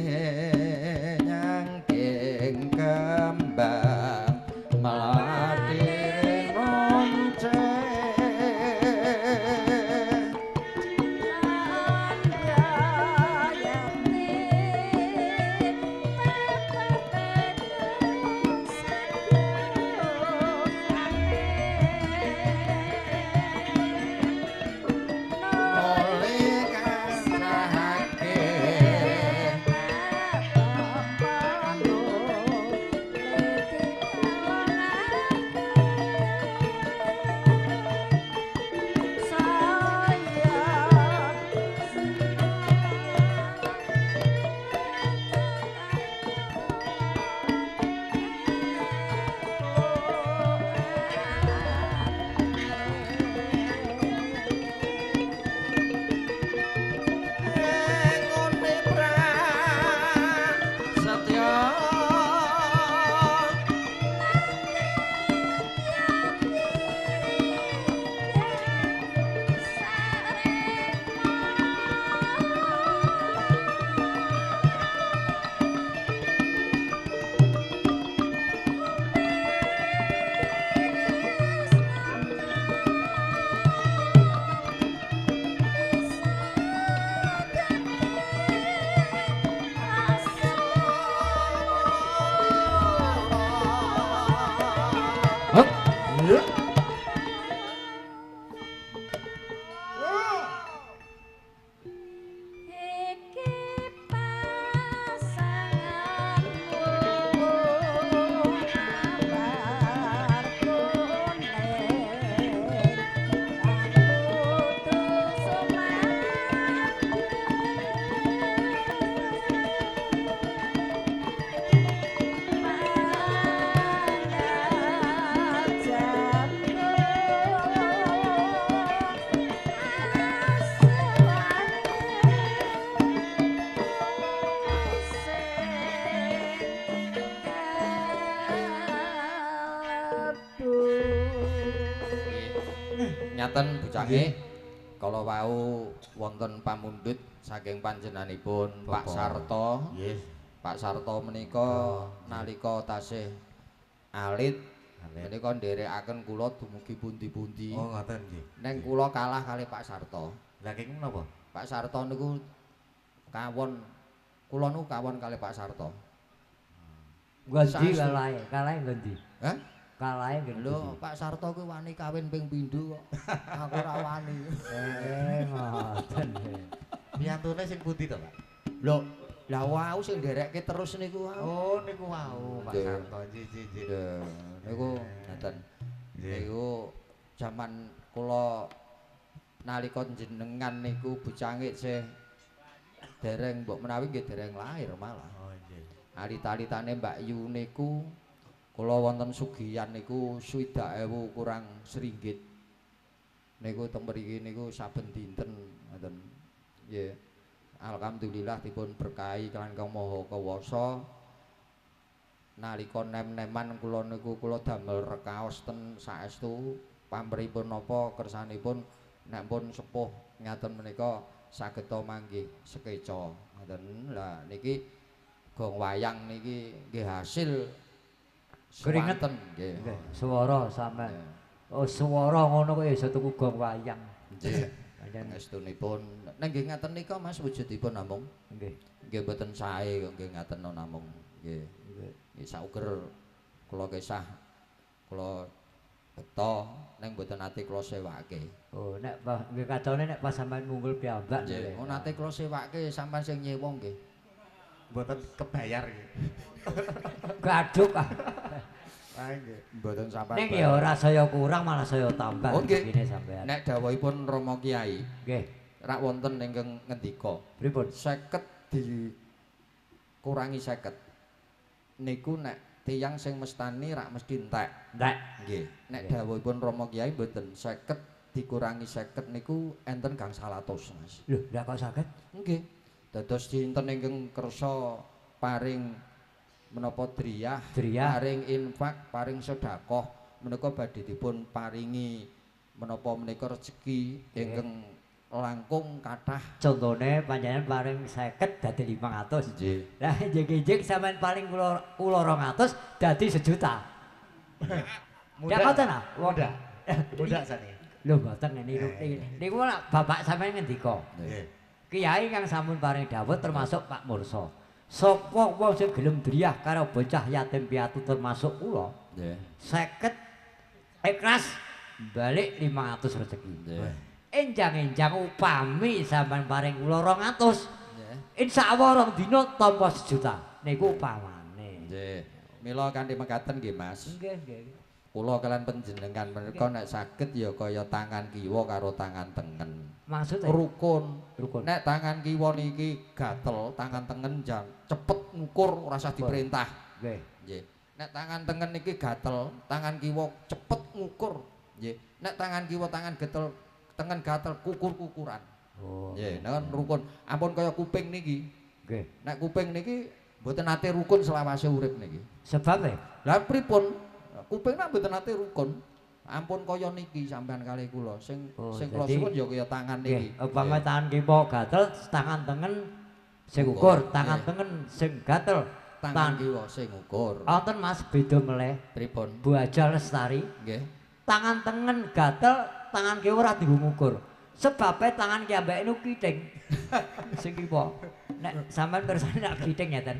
nyangking kembang melati ronce. Bocangih. Kala wau wonten pamundhut saking panjenenganipun Pak Sarto. Nggih. Pak Sarto menika nalika tasih alit menika nderekaken kula dumugi pundi-pundi. Oh ngoten nggih. Neng kula kalah kali Pak Sarto. Lah kenging menapa? Pak Sarto niku kawon kula niku kawon kali Pak Sarto. Ngendi kalahe? Kalahe ngendi? Hah? Kalahe ngendi? Lho, Pak Sarto kuwi wani kawin ping pindho kok. Aku ora wani. Ngoten. Piyantune sing pundi to, Pak? Lho, lah wau sing nderekke terus niku wau. Oh, niku wau Pak Sarto. Nggih, nggih, nggih. Niku ngaten. Niku jaman kula nalika jenengan niku bocangik sih dereng mbok menawi nggih dereng lahir malah. Oh, nggih. Alit-alitane Mbak Yu niku kula wonten sugihan niku 60.000 kurang seringgit. Niku teng mriki niku saben dinten ngoten. Nggih. Alhamdulillah dipun berkahi kaliyan Kang Maha Kuwasa. Nalika nem-neman kula niku kula damel rekaos ten saestu pamrihipun napa kersanipun nek pun sepuh ngaten menika saged manggih sekeca ngoten. Lah niki gong wayang niki nggih hasil keringet nggih. Swara sampean. Oh swara ngono kok iso tuku gong wayang. Nggih. Pangestunipun nek nggih ngaten nika Mas wujudipun namung. Nggih. Nggih mboten sae kok nggih ngaten namung. Nggih. Nggih sauger kula kesah kula beto ning mboten nate kula sewake. Oh nek nggih katone nek pas sampean munggul piyambak. Nggih, oh nate kula sewake sampean sing nyewa nggih. Mboten kebayar nggih. Gaduk ah. Ah nggih. Mboten sampean. Ning ya ora saya kurang malah saya tambah rezekine sampean. Nek dawuhipun Rama Kiai, nggih, rak wonten ingkang ngendika. Pripun? 50 dikurangi 50. Niku nek tiyang sing mestani rak mesti entek. Entek. Nggih. Nek dawuhipun Rama Kiai mboten 50 dikurangi 50 niku enten gangsal atus, Mas. Lho, lha kok saged? Nggih. Dados dinten ingkang kersa paring menapa driyah, paring infak, paring sedekah menika badhe dipun paringi menapa menika rejeki ingkang langkung kathah. Contone panjenengan paring 50 dadi 500. Nggih. Lah njek-njek sampean paring kula 200 dadi 1 juta. Mudah ngoten ah? Mudah. Mudah sane. Lho mboten niku. Niku bapak sampean ngendika. Nggih. Kiai kang sampun paring dawuh termasuk Pak Mursa. Sapa wong sing gelem driyah karo bocah yatim piatu termasuk kula. Nggih. 50 ikhlas balik 500 rezeki. Nggih. Enjang-enjang upami sampean paring kula 200. Nggih. Insyaallah rong dina tampa 1 juta. Niku upamane. Nggih. Mila kanthi mekaten nggih Mas. Nggih, nggih. Kula kalian panjenengan menika nek saged ya kaya tangan kiwa karo tangan tengen. Maksudnya? Rukun. Rukun. Nek tangan kiwa niki gatel, tangan tengen jan cepet ngukur ora usah diperintah. Nggih. Nggih. Nek tangan tengen niki gatel, tangan kiwa cepet ngukur. Nggih. Nek tangan kiwa tangan gatel, tengen gatel kukur-kukuran. Oh. Nggih, nek rukun. Ampun kaya kuping niki. Nggih. Nek kuping niki mboten nate rukun selawase urip niki. Sebabe? Lah pripun? Kuping nak mboten nate rukun. Ampun kaya niki sampean kalih kula. Sing sing kula suwun ya kaya tangan niki. Upama tangan kiwa gatel, tangan tengen sing ukur, tangan tengen sing gatel, tangan kiwa sing ukur. Wonten Mas beda meleh. Pripun? Bu Haja Lestari. Nggih. Tangan tengen gatel, tangan kiwa ora dienggo ngukur. Sebabe tangan kiyambake niku kiting. Sing kiwa. Nek sampean pirsani nek kiting ngeten.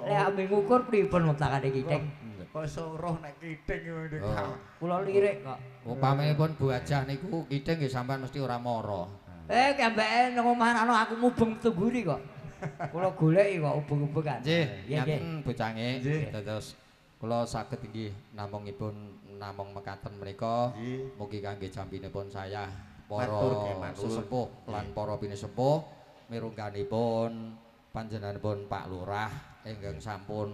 Lek ame ngukur pripun wong tangane kiting? Kok iso roh nek kiting ngene kok. Kula lirik kok. Upaminipun Bu Hajah niku kiting nggih sampean mesti ora mara. Kambeke nang omah ana aku mubeng tungguri kok. Kula goleki kok ubeng-ubengan. Nggih, ngaten bocange. Dados kula saged inggih namungipun namung mekaten menika. Mugi kangge jambinipun saya para sesepuh lan para pinesepuh mirungganipun panjenenganipun Pak Lurah ingkang sampun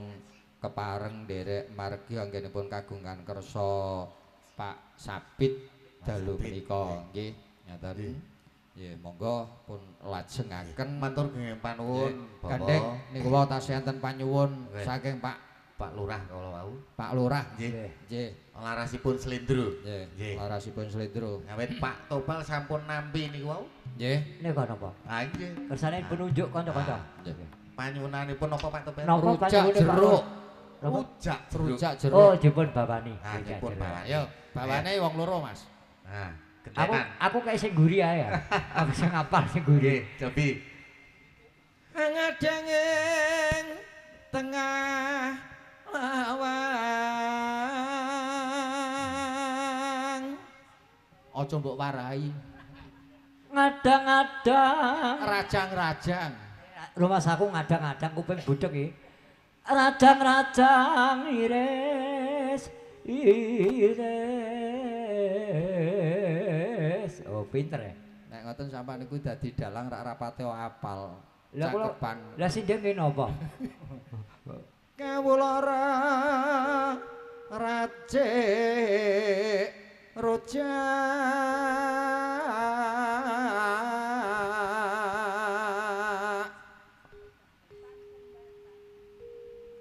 kepareng nderek margi anggenipun kagungan kersa Pak Sabit dalu menika nggih ngaten. Nggih monggo pun lajengaken matur nggih panuwun. Gandeng niku wau tasih enten panyuwun saking Pak Pak Lurah kala wau. Pak Lurah. Nggih. Nggih. Larasipun slendro. Nggih. Larasipun slendro. Awit Pak Topel sampun nampi niku wau. Nggih. Nika napa? Ha nggih. Kersane penunjuk kanca-kanca. Nggih. Panyuwunanipun napa Pak Topel? Napa Rujak jeruk. Rujak jeruk. Jeruk. Oh, dipun bawani. Ha dipun bawani. Ayo, bawane wong loro, Mas. Nah, aku kayak sing guri ae ya. Aku sing ngapal sing guri. Nggih, cobi. Ngadenging tengah lawang. Aja mbok warai. Ngadang-ngadang, rajang-rajang. Rumah saku ngadang-ngadang kuping budhek iki. Rajang-rajang iris iris. Oh, pinter ya. Nek ngoten sampean niku dadi dalang rak rapate apal. Lah kula lah sindhen nggih napa? Kawula racik rujak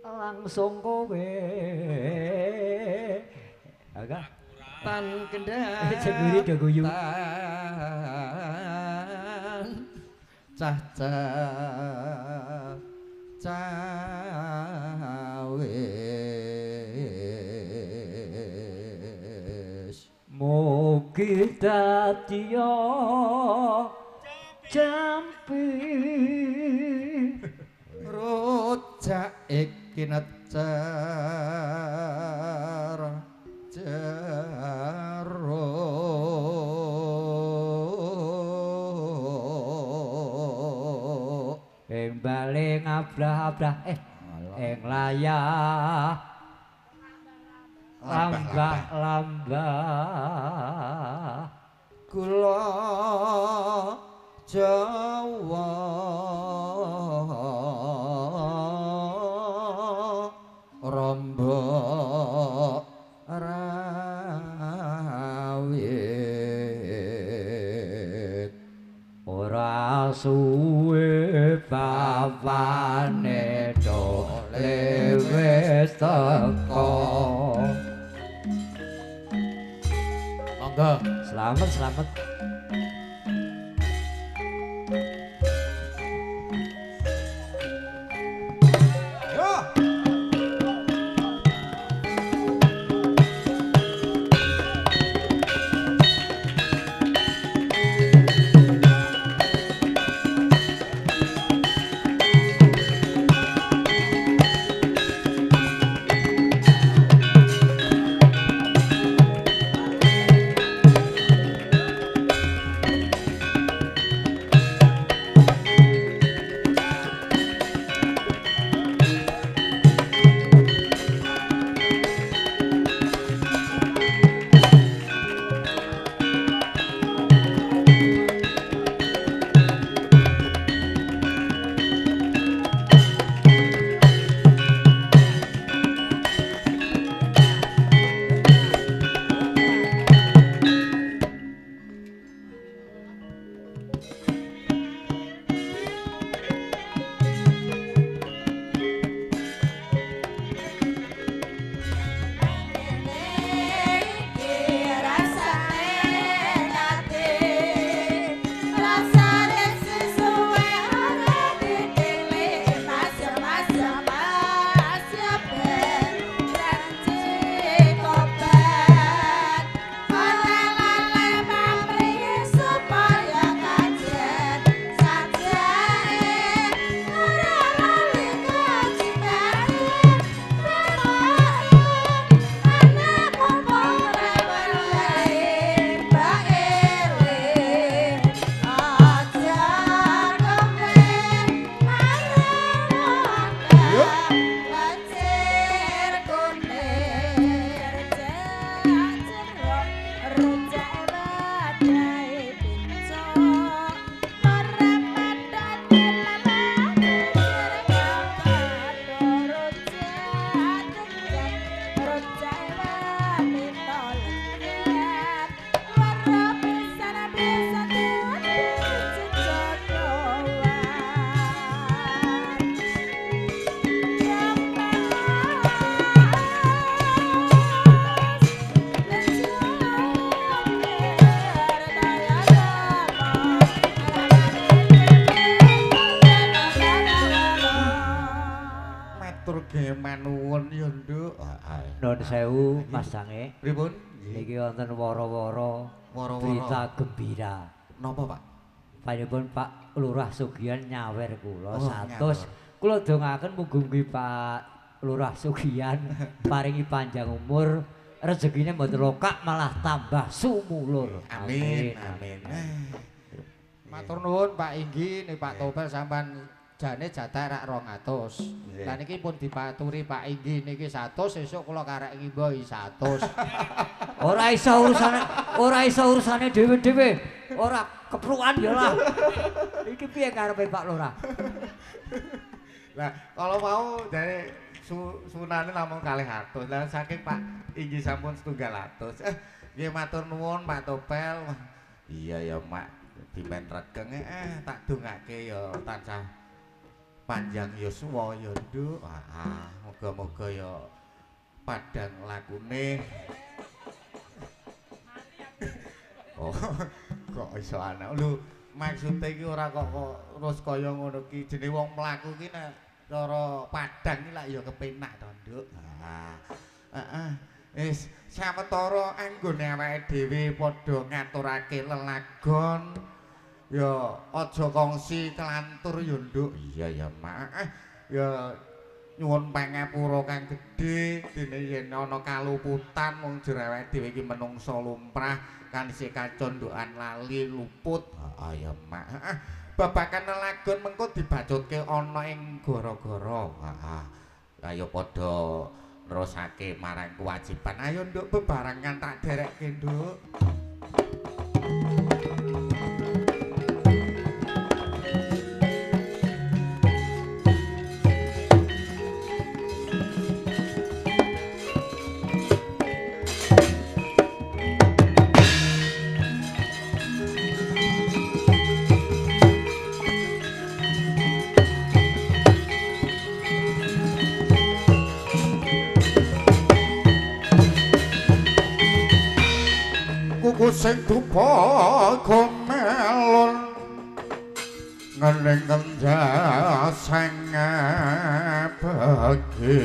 langsung kowe. Agak tan kendang sing guri do guyu. Cah cah cawis mugi dadiya jampi rujak iki necer jeruk ing bale ngablah-ablah ing layah lambah-lambah gula Jawa rombok rawit ora suwe bawane dole wis teko. Monggo. Selamat selamat. Mugi manuwun ya, Nduk. Nuwun sewu Mas Sange. Pripun? Niki wonten wara-wara berita gembira. Napa, Pak? Panjenengan Pak Lurah Sugihan nyawer kula 100. Kula dongaken mugi-mugi Pak Lurah Sugihan paringi panjang umur, rezekine mboten lokak malah tambah sumulur. Amin, amin. Matur nuwun Pak Inggi, nih Pak Topel sampean jane jatah rak 200. Lah niki pun dipaturi Pak Inggi niki 100, sesuk kula karek ngimbohi 100. Ora iso urusane, ora iso urusane dhewe-dhewe. Ora keprukan ya lah. Iki piye karepe Pak Lurah? Lah kalau mau dari sunane namung 200. Lah saking Pak Inggi sampun 1.200. Nggih matur nuwun Pak Topel. Iya ya Mak, dimen regeng tak dongake ya tansah panjang yuswa ya Nduk. Ah, muga-muga ya padang lakune. Oh, kok iso anak. Lho, maksude iki ora kok terus kaya ngono ki. Jenenge wong mlaku ki nek cara padang ki lak ya kepenak to, Nduk. Heeh. Wis sawetara anggone awake dhewe padha ngaturake lelagon. Ya aja kongsi kelantur ya, Nduk. Iya ya, Mak. Ya nyuwun pangapura kang gedhe dene yen ana kaluputan wong jero awake dhewe iki menungsa lumrah kan isih kacondokan lali luput. Heeh ya, Mak. Babagan lelagon mengko dibacutke ana ing gara-gara. Heeh. Ayo padha nerusake marang kewajiban. Ayo Nduk bebarengan tak derekke, Nduk. Sing dupa gomelon ngening kenjasang bagi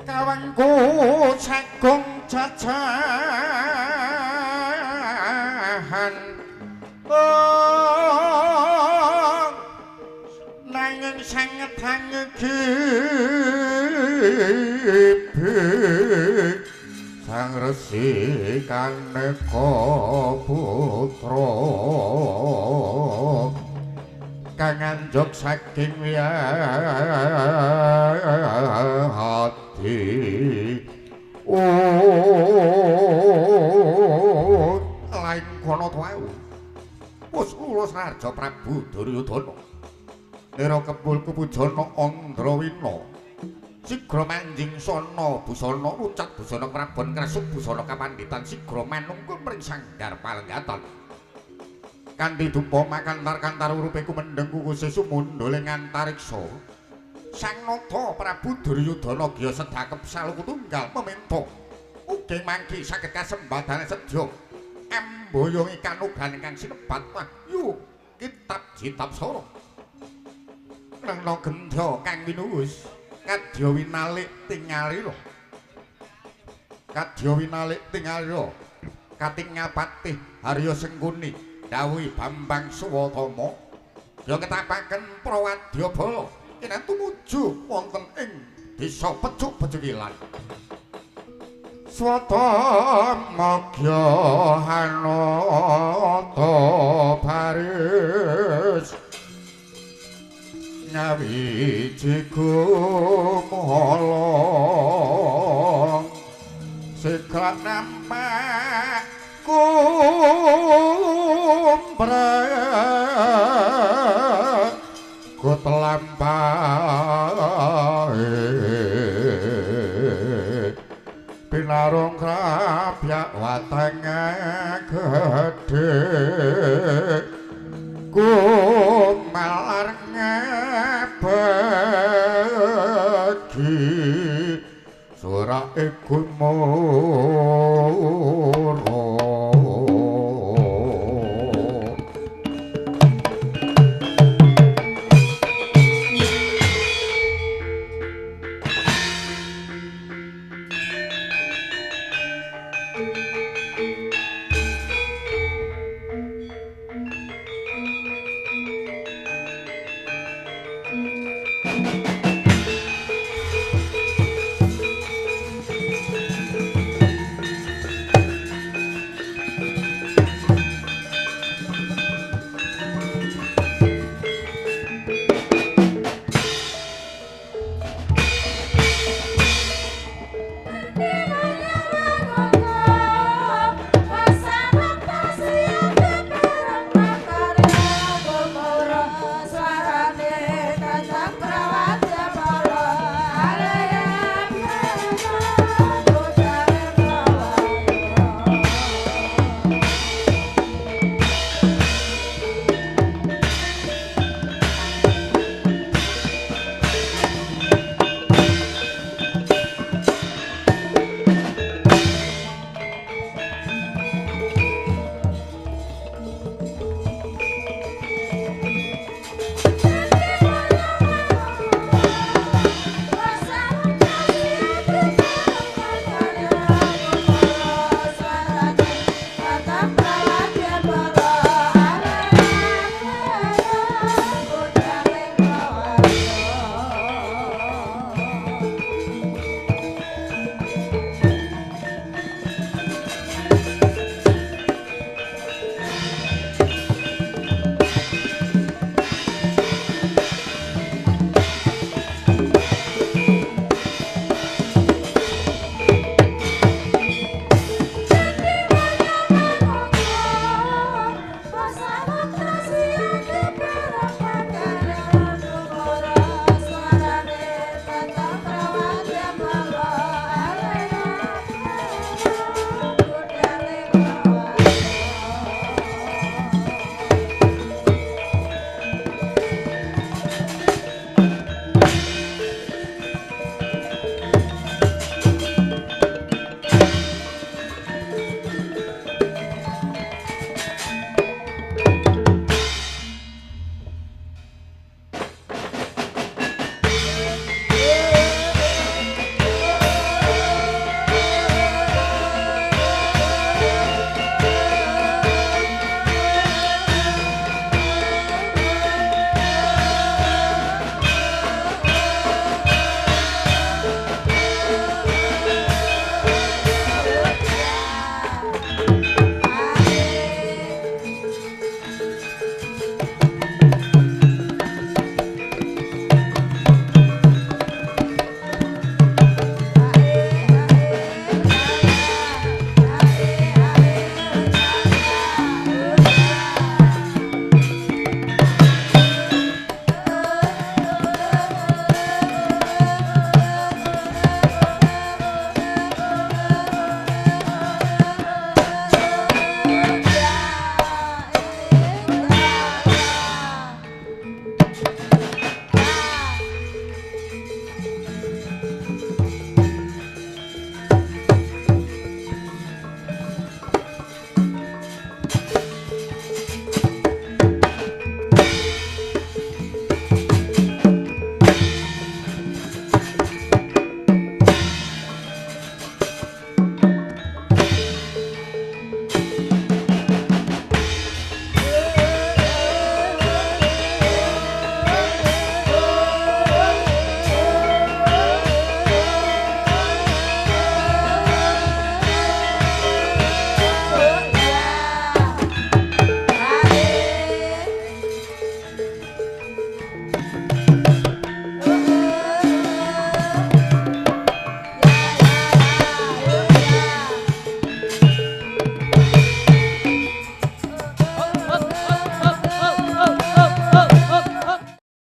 kawangku sagung cacahan nanging sanget gibik Sang Resi Kaneka Putra kang anjog saking wiyadi. Oh, lain kono tuae wis lulus Raja Prabu Duryudana nira kebul kepujana Andrawina. Sigra manjing sana busana ucat busana prabon kresuk busana kapanditan sigra manunggu mring sanggar palenggatan kanthi dupa makantar-kantar urupe kumendheng kukuse sumundhule ngantariksa. Sang Nata Prabu Duryudana gya sedhakep saluku tunggal meminta ugi mangki saged kasembadane sedya amboyongi kanugrahan ingkang sinebat wahyu kitab jitap sora nang gendha kang winuwus kadya winalik tingalira kadya winalik tingalira katingal patih Harya Sengkuni dawuhi Bambang Suwatama ya ketapaken prawadyabala kena tumuju wonten ing desa Pecuk Pecukilan. Swatama gyahanata baris nyawiji gumala sikrat nampak kumprek kutlampahe pinarung krapyak watenge gedhe kumalar ngebegi surake gumulung.